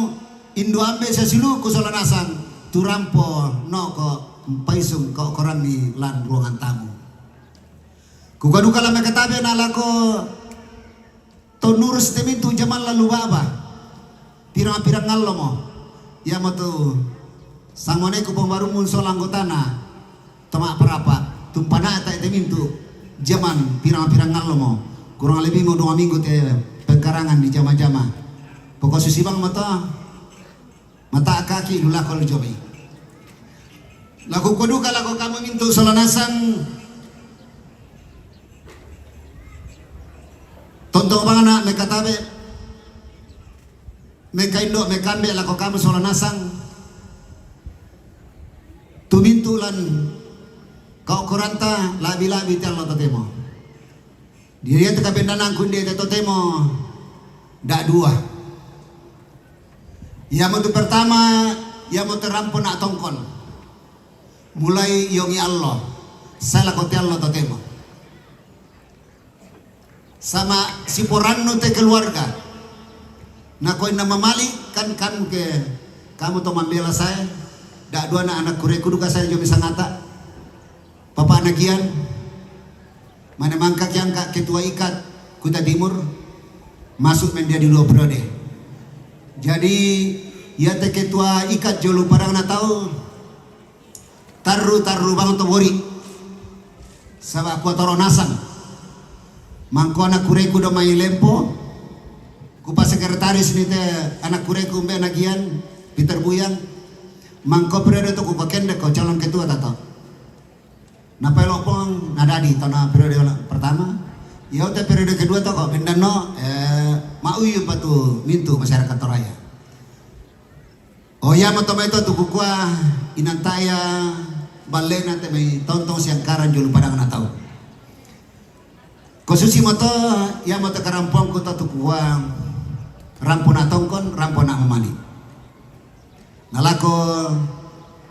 indu' ambe' sia siluku sola nasang, tu rampo noko mpaisung ko korammi lan ruangan tamu. Kukua duka la mekatabe' na lako to nurus te mintu' jaman lalu baba. Pirang-pirang ngallo mo. Iamo tu sangmoneku pembarumun sola anggotana to ma'parapa, tu umpana'ta te mintu' jaman pirang-pirang ngallo mo. Kurang lebih mo dua minggu te pengkarangan dijama-jama. Poko susi bang mo to. Mata kaki lulako lu jomi. La kukua duka lako kamu mintu' sola nasang. Tonto bangna mekatabe', mekaindo', mekaambe' lako kamu sola nasang. Tu mintu' lan kaokoranta labi-labi te allo totemo. Dio iate kabendanangku inde te totemo da'dua. Iamo tu pertama, iamo te rampo na' tongkon. Mulai iongi allo, sae lako te allo totemo. Sama si porannu te keluarga. Na koinna mamali kan kamu ke, kamu to mambela saya. Dak dua na anak kureku duka saya jomi sangata. Papa anak kian. Mana mangka kian ka ketua ikat Kuta Timur. Masuk menjadi dua periode. Jadi, ya te ketua ikat jolo parang na tau. Tarru-tarru bang to bori. Saba kua toro nasang. Mangko anak kureku do mai lempo. Kupa sekretaris ni te anak kureku mbe nagian Peter Buyang. Mangko periode to kupa kende ko calon ketua tato. Napa elopong nadadi tona periode pertama. Ya te periode kedua to ko bendanno eh, mauyu patu mintu masyarakat Toraya. Oh ya moto mai to tu kukua inantaya balena te mai tontong siangkaran julu padang na tau. Kosusi moto ya moto karampong ku to tu kukua rampo na tongkon rampo na mamani. Nalako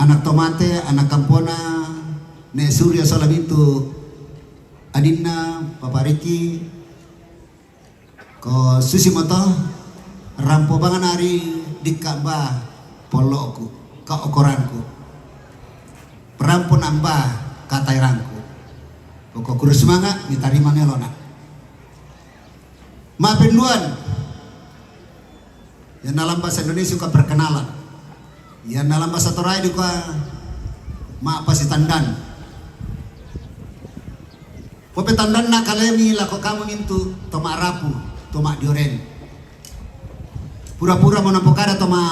anak tomate anak kampona ne surya sola bintu adinna papariki. Ko susi moto rampo bangan ari dikka mba polloku ka okoranku. Perampo namba katairangku. Poko kuru semangat mitarima nelona. Mapenduan. Yang dalam bahasa Indonesia suka perkenalan. Yang dalam bahasa Torai juga ma pasi tandan. Pope tandanna kalemi lako kamu nintu toma rapu, toma dioren. Pura-pura mo napokada toma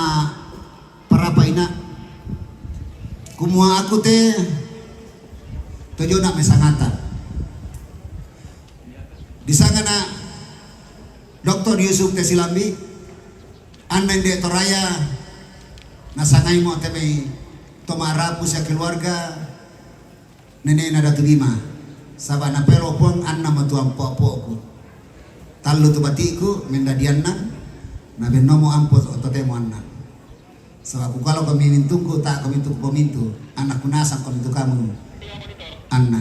parapa ina. Kumua aku te tojona mesangata. Di sana na Doktor Yusuf Tesilambi, anna inde Toraya nasangai mo temei toma rapu sia keluarga. Nenena Datu Dima, saba napelo Puang anna matuang po'po'ku. Tallu tu batiku mendadianna, nabennomo ampo totemo anna. Saba kukalo ko mimintungku ta ko mintu ko mintu, anakku nasang ko mintu kamu anna.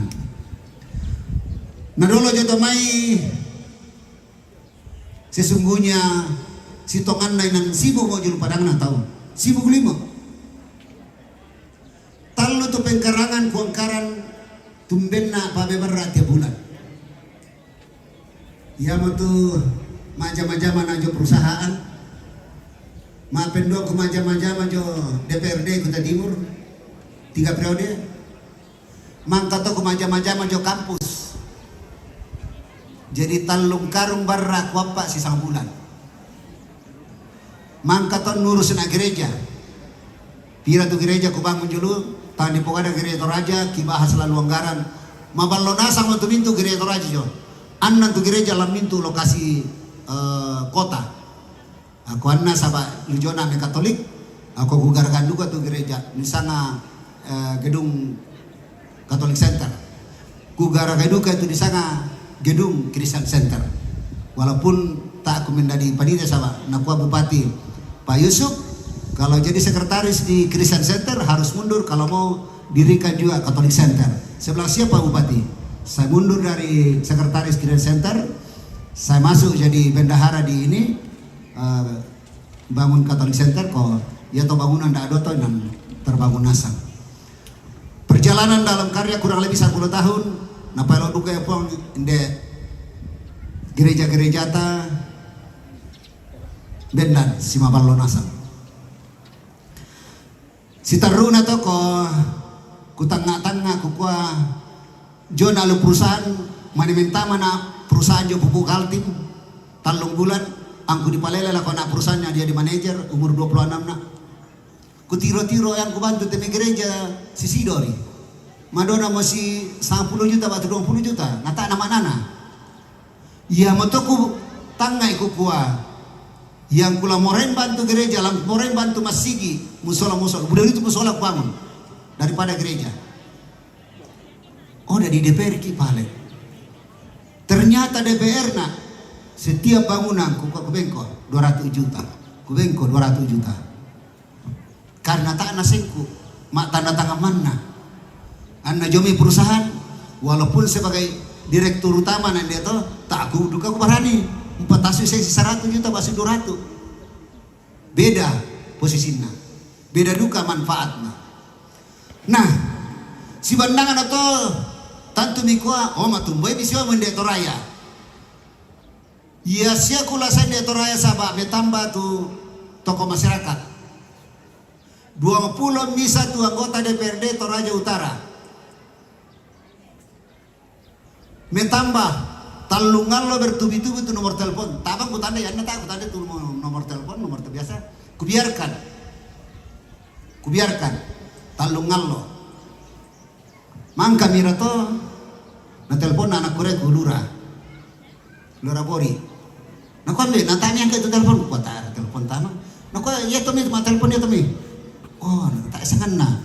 Nadolo joto mai sesungguhnya sitonganna inan sibu mo julu padangna tau sibu limo. Tallu tu pengkarangan kuangkaran tumbenna pabeberra tiap bulan. Iamotu majama-jama na jo perusahaan, mapendoku majama-jama jo D P R D Kuta Timur tiga periode, mangka toku majama-jama jo kampus. Jadi tallung karung barra kuappa sisang bulan. Mangka to nurus na gereja. Pira tu gereja kubangun julu, tani pogada gereja Toraja, kibahas lalu anggaran. Maballo nasang tu mintu gereja Toraja jo. Annan tu gereja lam mintu lokasi eh, kota. Aku anna saba lujona me Katolik, aku kugaragan duka tu gereja. Misalnya eh, gedung Catholic Center. Kugaragai duka itu di sana gedung Christian Center. Walaupun tak aku menjadi panitia sama, nakua Bupati Pak Yusuf, kalau jadi sekretaris di Christian Center harus mundur kalau mau dirikan juga Catholic Center. Sebelah siapa Bupati? Saya mundur dari sekretaris Christian Center, saya masuk jadi bendahara di ini, eh, bangun Catholic Center ko, ya to bangunan ndak ada to nan terbangun nasang. Perjalanan dalam karya kurang lebih sepuluh tahun, napaelo duka ya Puang inde gereja-gerejata bendan simaballo nasang. Sitarruna toko kutangnga-tangnga kukua jona lu perusahaan mani mentama na perusahaan jo pupuk Kaltim tallung bulan angku dipalele lako anak perusahaannya dia di manajer umur dua puluh enam na. Kutiro-tiro yang kubantu temi gereja sisidori. Madona masih sepuluh juta batu dua puluh juta. Nata nama nana. Ia motoku tangai kukua. Yang kula moren bantu gereja, lam moren bantu masigi, musola musola. Budak itu musola kubangun daripada gereja. Oh, dari D P R ki pale. Ternyata D P R na setiap bangunan ku kubengko dua ratus juta. Kubengko dua ratus juta. Karena tak nasengku, mak tanda tangan mana. Anna jomi perusahaan, walaupun sebagai Direktur utama nande to, tak aku duka ku barani. Empat asu saya seratus juta, basu dua ratus. Beda posisinya. Beda duka manfaatnya. Nah, si bandangan to, tantu mikua, oh, matumbai bisi mende Toraya. Ia sia kula sende Toraya saba metamba tu toko masyarakat. Dua puluh misa tu anggota D P R D Toraja Utara. Metamba, tallungallo bertubi-tubi tu nomor telepon. Tabang kutanda, yanna tak kutanda tu nomor telepon, nomor terbiasa. Kubiarkan. Kubiarkan. Tallungallo. Mangka mira to, na telepon anak kure ku lura. Lura Bori. Nakua mbe, natanya ke tu telepon, kua tak ada telepon tama. Nakua, iya to mi, ma telepon iya to mi. Oh, tak sanganna.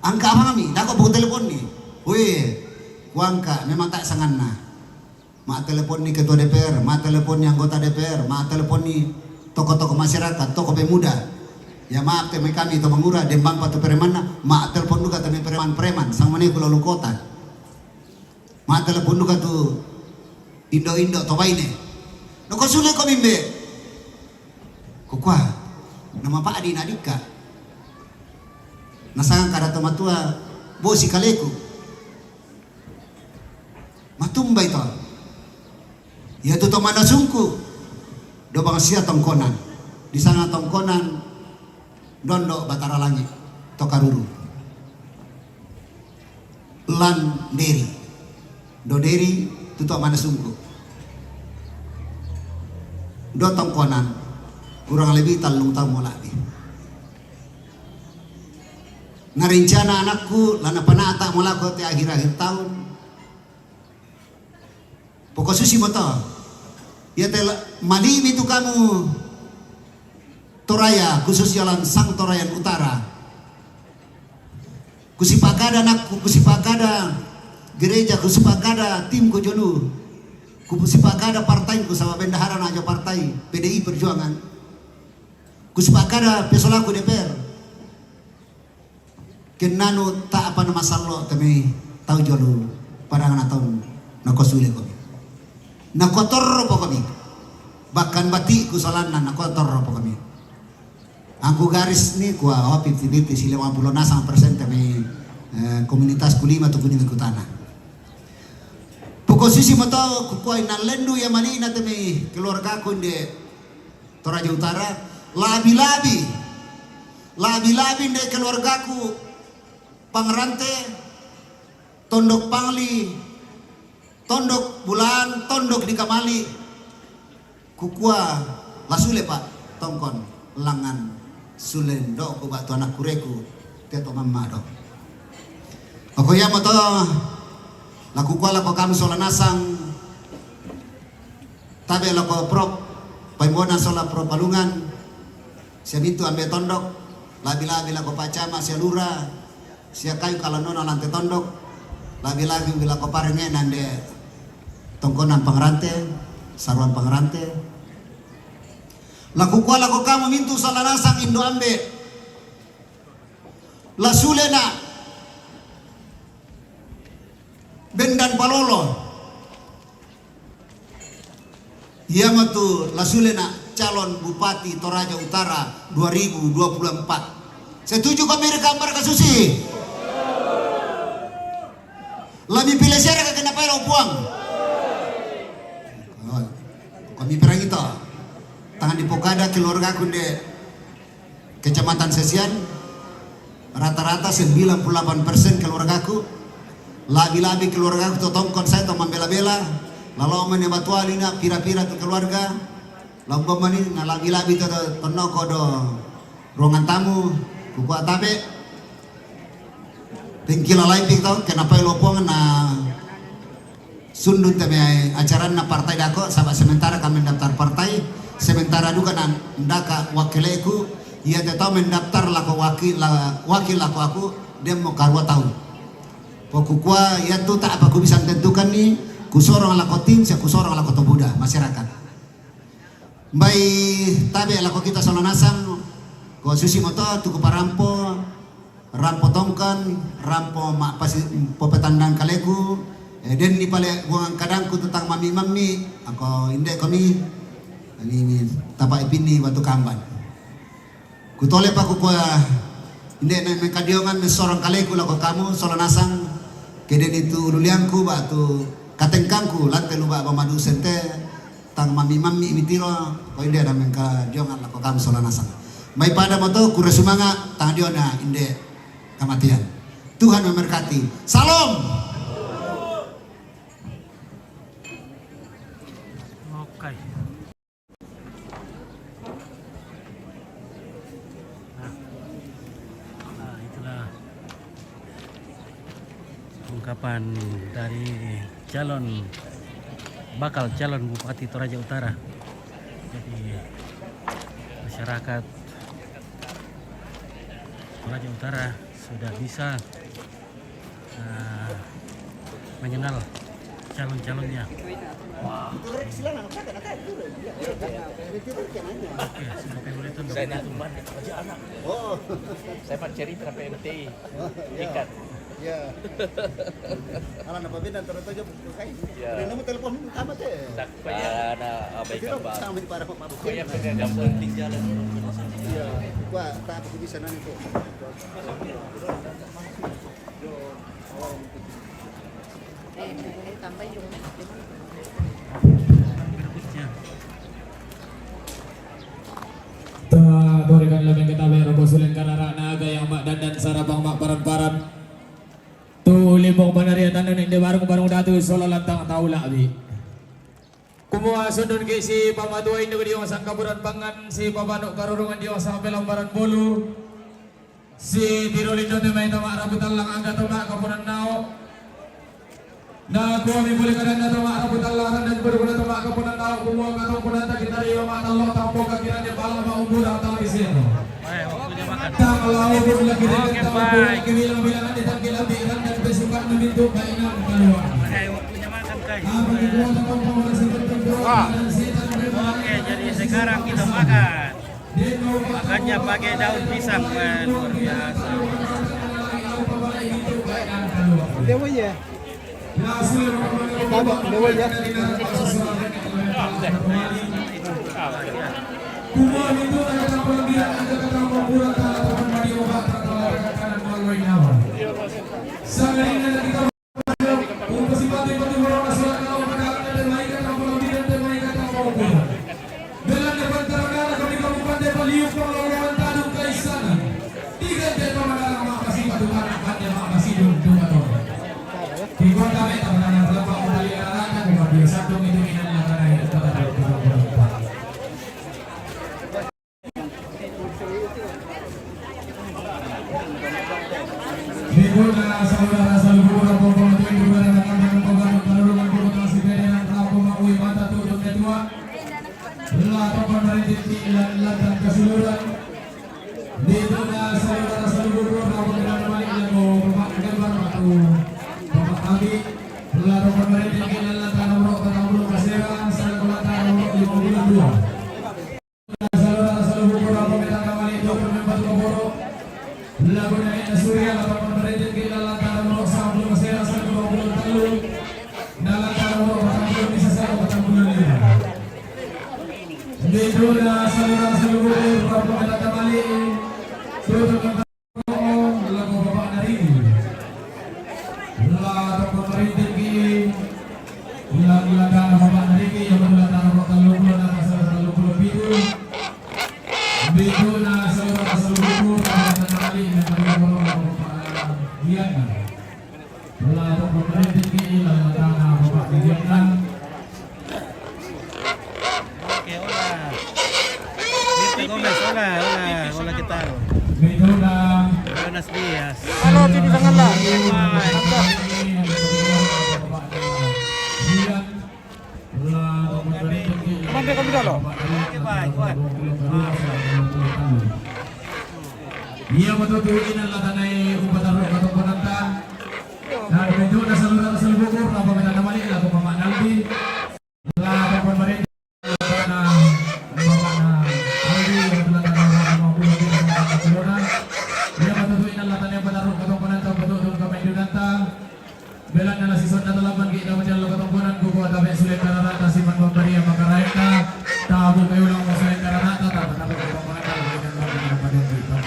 Angka apa mi, dako buku telepon ni. Weh, kuangka, memang tak sanganna. Ma telepon ni ketua D P R, ma telepon ni anggota D P R, ma telepon ni tokoh-tokoh masyarakat, tokoh pemuda. Ya maaf te mai kami to mangura, dembang patu premanna, ma telepon duka te mai preman-preman, sang mane ku lalu kota. Ma telepon duka tu indo-indo to baine. Nakua sule ko mimbe. Kukua, nama pa adi nadika. Nasangan kada to matua, bosi kaleku. Matumbai to. Ia tu to mana sungku. Dobang sia tongkonan. Di sana tongkonan dondo Batara Langi. To Karuru. Lan Deri. Do Deri tu to mana sungku. Do tongkonan. Kurang lebih tallung tahun mo labi. Narencana anakku, lana panata mo lako te akhir-akhir tahun. Poko susi mo to. Ia te malibi tu kamu Toraya, khusus jalan Sang Torayan Utara. Kusipakada anakku, kusipakada gereja, kusipakada tim ku jolu. Kusipakada partai ku sama bendahara na aja partai P D I Perjuangan. Kusipakada pesolaku D P R. Kennanu ta apa na masallo temi tau jolu padangana taun nako sule komi. Nako torro po komi. Bahkan bati ku salanna nako torro po komi. Angku garis ni kua oh fifty fifty si lima puluh nasang persen temi eh, komunitas kulima tu kuning kutana. Poko sisi moto kukua inallendu ya malina temi keluargaku inde Toraja Utara, labi-labi, labi-labi nde keluargaku, Pangrante, Tondok Pangli, Tondok Bulan, Tondok di Kamali, kukua lasule pa tongkon langan sulen do ku ba tu anak kureku, teto mamma do. Ako iya moto, laku kua lako kamu sola nasang, Tabe lako Prof Paimbona sola Prof Palungan, sia mitu ambe tondok, labi-labi lako Pak Camat sia Lura, sia kayu kalanona lante tondok, labi-labi lako parenge nande tongkonan Pangrante, saruan Pangrante. Laku kua lako kamu mintu sola nasang indo ambe. Lasulena bendan palolo. Ia matu lasulena calon Bupati Toraja Utara dua ribu dua puluh empat. Setuju kami rekam berkasusi? Lami pilih siara ke kenapa lo puang? Oh, kami perang itu. Tangan di pokada keluarga kunde Kecamatan Sesian, rata-rata sembilan puluh delapan persen keluargaku, labi-labi keluargaku to tongkon saya to mambela-bela, lalo mene batualina pira-pira tu keluarga, lomba mani na labi-labi to tonoko do ruangan tamu, kukua tabe, pengkila laipik to, kenapa lopongan na sundun teme acaranna partai dako, saba sementara kami mendaftar partai, sementara duka na ndaka wakeleku, ia te tau mendaftar lako wakil, la, wakil lako aku, demo karua tahu. Pokukua ia tu tak apa ku bisa tentukan ni, kusorong lako tim, sia kusorong lako tobuda masyarakat. Mbai tabe lako kita sola nasang, ko susi moto tuku parampo, rampo tongkon, rampo ma pasi popetandang kaleku, Eh, denni pale buangan kadangku tu tang mammi-mammi, ako inde komi, ni, ni tapa ipinni batu kamban. Kutole pa kukua, inde me, me kadiongan me sorong kaleku lako kamu, solo nasang, ke denni tu ululiangku, batu katengkangku, lante luba bamadu sente, tang mammi-mammi mitiro, ko inde na me kadiongan lako kamu, solo nasang. Mai pada moto, kura sumanga, tang diona, inde kamatian. Tuhan memberkati. Salam. Oke. Nah, nah, itulah ungkapan dari calon, bakal calon Bupati Toraja Utara. Jadi, masyarakat Toraja Utara sudah bisa eh, mengenal calon-calonnya. Wah. Oke, sampai boleh tuh. Saya nak kembali kerja anak. Oh. Saya pan cerita sampai N T I. Oh, iya. Ikat. Iya. Alah, napa beda antara tojo buku kain? Iya. Ada nama telepon utama teh. Tak payah. Ada apa itu, Bang? Sama di para mabuk. Pokoknya yang penting jalan. Iya. Wah, tak aku bisa nanya tuh. Ta torikan lameng ketabe robo sulen karara naga yang mak dandan sarabang mak paran-paran. Tu limbong panariatan ning de barung-barung datu solo lantang tau labi. Kumua sundun ki si pamatua indu diong sangkaburan pangan si papanuk karurungan diong sampai lambaran bolu. Si tiru lindo te mai tama rabu tallang angga tama kapunan nao. Na kuami boleh kadang na tama rabu tallang dan berguna tama kapunan nao kumua katong kunanta kita rio ma tallo tampo kakira de pala ma umbura tang di seno. Tang lau buk lagi de tang buk lagi bilang bilang ande tang kila bilang dan besuka na mintu kainang kaluar. Apa di kuota tong pamora si bertempur dan setan. Oke, jadi sekarang kita makan. Makannya pakai daun pisang, wah, luar biasa. Dewa ya. Dewa ya. Biguna saudara saluhur, rombongan tuan, biguna rekan-rekan, rombongan tuan, rombongan tuan, si Bene, Rako Makui, mata tutup ketua. La topan marindik di la-, latan keseluruhan. Biguna saudara saluhur, rombongan tuan, balik lagu Bapak Gembar, Bapak Abi. La topan marindik di la-, latan nomor patang puluh kasera, salah latan nomor lima puluh dua. Lagu Bapak Naridi. La toko marintiki. La, la dana Bapak Naridi, yang betul dana Bapak Talupul, dana salah Talupul pitu. Biduna saudara saluhur, dana kali, yang betul Bapak Diana. La toko marintiki, la, la dana Bapak Diana. Oke, hola. Mister Gomez, hola, hola, hola, ¿qué tal? Buenos días. Halo, Titi Sangala. Mande kami dalo. Oke, baik, kuat. Iya, betul tu ini adalah tanai upacara kata penanta. Dan itu dah saluran saluran apa kita nama ni, lagu Mama Naldi. La pamamarenta na Bapak na Aldi, yang telah datang dari lima puluh tiga Barcelona. Ia betul inal latanya baru katong penanta betul dong kami dudanta. Belanda la sisonda talaban ki dapat jalan kota Bonan kuku ada bek sulit karena tak simpan pemberi yang makaraita. Tabu kayu lang sulit karena tak tak tak tak tak tak tak tak tak tak tak.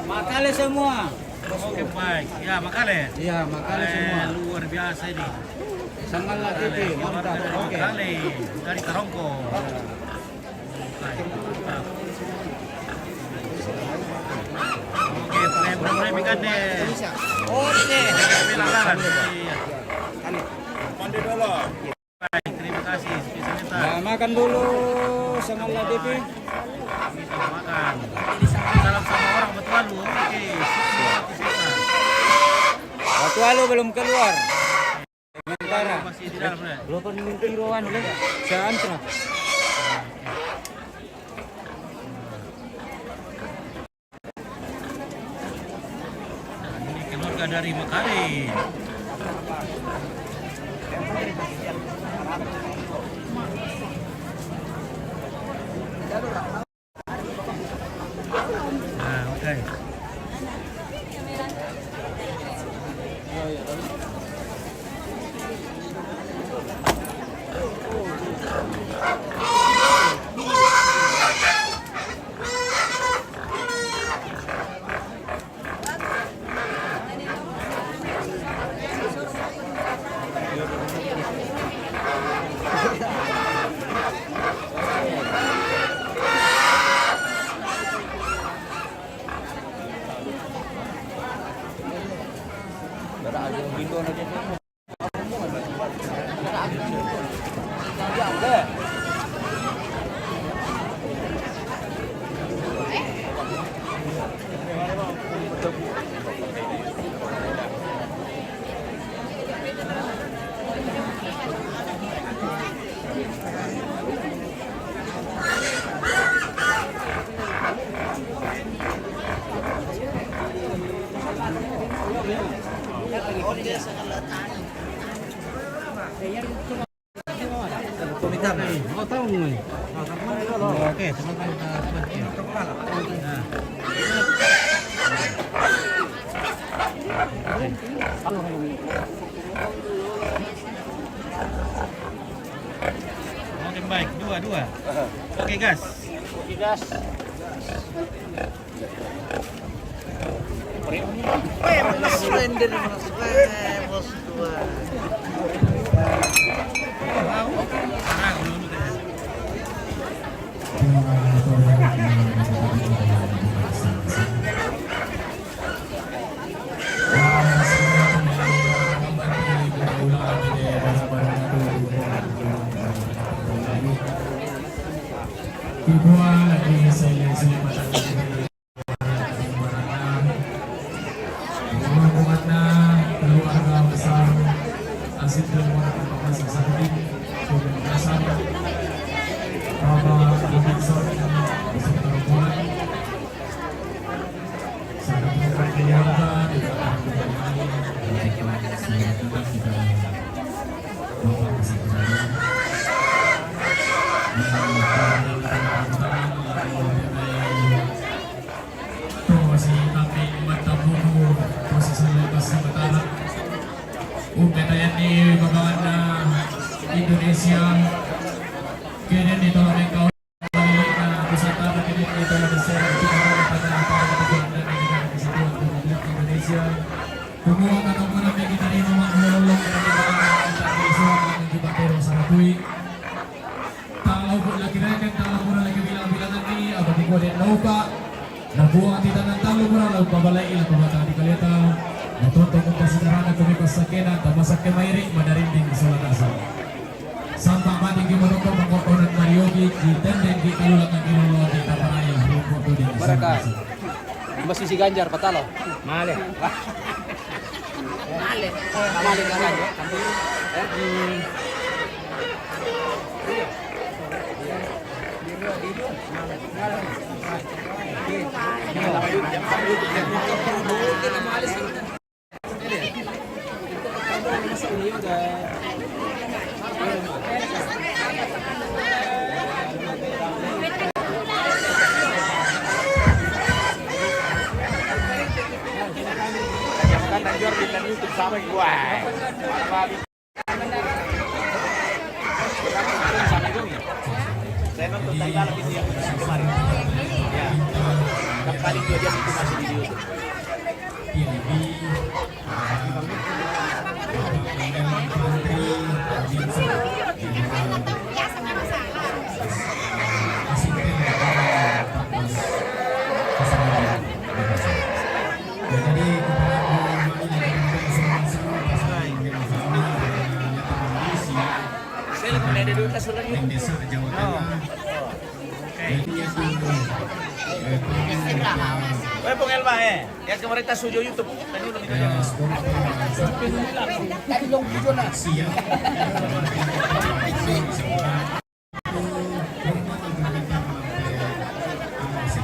Makale semua. Oke, baik. Ya, makale. Iya, makale semua. Luar biasa ini. Sangat lah T V, mantap. Oke. Makale dari Tarongko. Oke, boleh, boleh, boleh, Mikande. Oke. Iya. Pandai dulu. Baik, terima kasih. Spesial kita. Nah, makan dulu, Sangat lah T V. Kita makan. Salam sama orang Batu Alu. Oke. Batu Alu belum keluar. Sementara. Masih di dalam, ya? Belum pernah mimpi rohan, ya? Saya antra. Nah, ini keluarga dari Makale. Nah, oke. Oke, teman-teman, eh, teman-teman. Nah. Oke, baik. Dua, dua. Oke, gas. Oke, gas. Weh, mana surrender, mana surrender, bos tua. Keluarga besar Asid dan Muhammad Muhammad Sasaki, Pementasan Bapak Robinson beserta rombongan. Sangat berbahagia di dalam kita. Tosi kami mata buku, tosi selepas sementara. Umpetayani bagawana Indonesia. Kini ditolong engkau. Indonesia. Semua kata pun yang kita terima, Mak, lolong, kita terima, kita terima, kita terima, kita terima, Talo ko la kireken, talo ko la kibilang-bilangan ni, apa di ko den nauka. Na buang ti tanan talo ko la pabalai la pabata di kaleta. Na tonto ko pasidarana ko mi pasakena, ta masakke mairi, madarinding isola nasa. Sampa mati ki monoko mangkokonan marioki, ki tendeng ki kalula ka ki lolo di taparaya, ruko to di isola Baraka. Nasa. Masih si Ganjar, patalo. Male. Male. Male ka Ganjar. Eh? Saya nonton tadi malam itu yang kemarin. Ya. Kan paling dua jam itu masih di YouTube. Oe, Pung Elma, eh. Ya, kemarin tas sujo YouTube. Tadi udah minta. Tadi dong video, nah.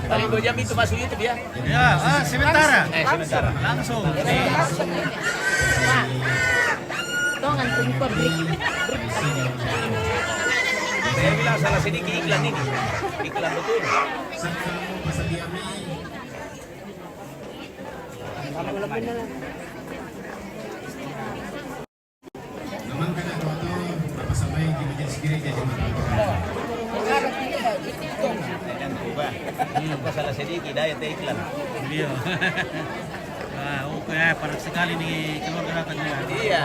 Paling dua jam itu masuk YouTube ya. Ya, ah, sementara. Eh, sementara. Langsung. Tongan pun pabrik. Saya bilang salah sedikit iklan ini. Iklan betul. Memang kada tahu-tahu berapa sampai di majelis gereja cuma tahu. Jangan berubah. Apa salah sedikit, daya teh iklan. Iya. Wah, oke, padat sekali nih keluarga datang ya. Iya.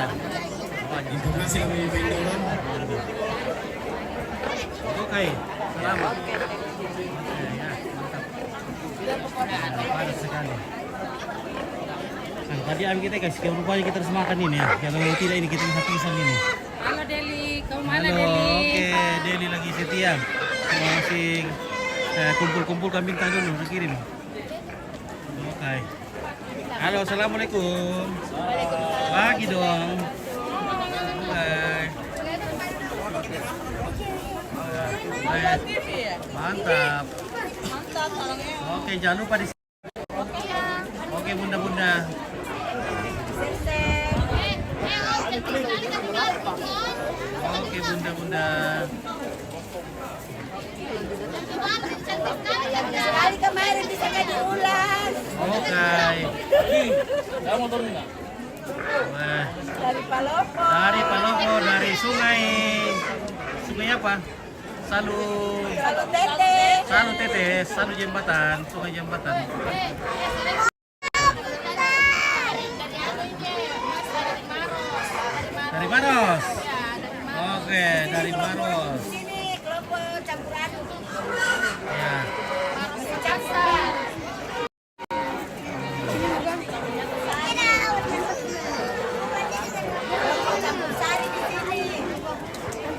Wah, informasi kami pendoran. Oke, selamat. Ya, ya, mantap. Padat sekali. Nah, tadi am kita kasih ke rupanya kita harus makan ini ya. Kalau tidak ini kita bisa pingsan ini. Halo Deli, kau mana Halo, Deli? Oke, Deli lagi setia. Masih eh, kumpul-kumpul kambing tadi dulu, kirim. Oke. Halo, assalamualaikum. Pagi dong. Hai. Hai. Mantap. Oke, jangan lupa di Oke, bunda-bunda. Oke, bunda-bunda. Sekali kemarin bisa jadi ulang. Oke. Wah. Dari Palopo. Dari Palopo, dari sungai. Sungai apa? Salu. Salu Tete. Salu Tete, Salu Jembatan, Sungai Jembatan. Dari Maros. Oke, dari Maros. Sini kelompok campur aduk. Ya. Campur.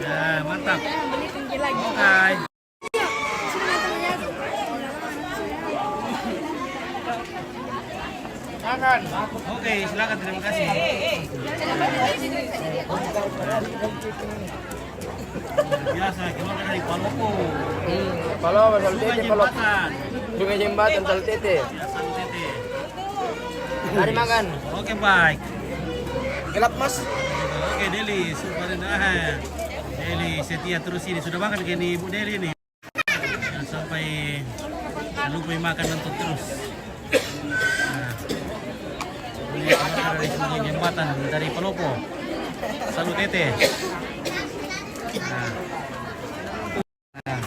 Ya, mantap. Oke. Oke, silakan, terima kasih. Biasa, keluar dari Palopo. Hmm, Palopo, Salu Tete, Palopo. Jembatan. Sungai Jembatan, Salu Tete. Ya, Salu Tete. Mari makan. Oke, baik. Gelap, Mas. Oke, Deli, super dah. Deli setia terus ini. Sudah makan ke ini, Ibu Deli nih. Jangan sampai lupa makan nonton terus. Nah. Ini dari Sungai Jembatan, dari Palopo. Salu Tete. Nah. Nah.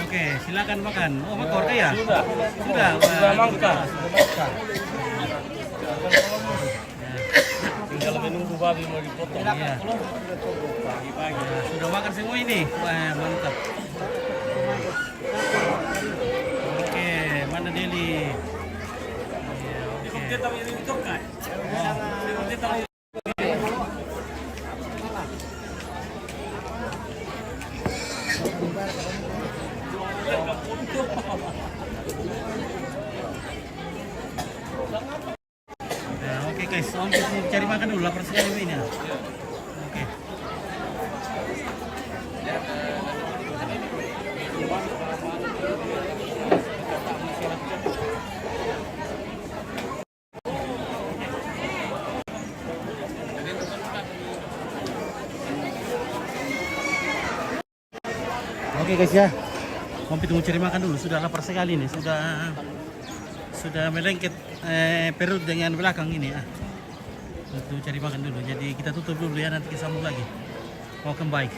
Oke, silakan makan. Oh, makan ya? Sudah. Sudah. Sudah. Wah, mangka. Sudah. Tinggal menunggu babi mau dipotong. Iya. Pagi-pagi. Nah, sudah makan semua ini? Wah, mantap. Oke, mana Deli? Iya, oke. Nah, oke guys, Om Pit mau cari makan dulu, lapar sekali ini. Oke. Oke guys ya, mau pergi cari makan dulu. Sudah lapar sekali nih. Sudah sudah melengket eh, perut dengan belakang ini ya. Untuk cari makan dulu. Jadi kita tutup dulu ya, nanti kita sambung lagi. Welcome back.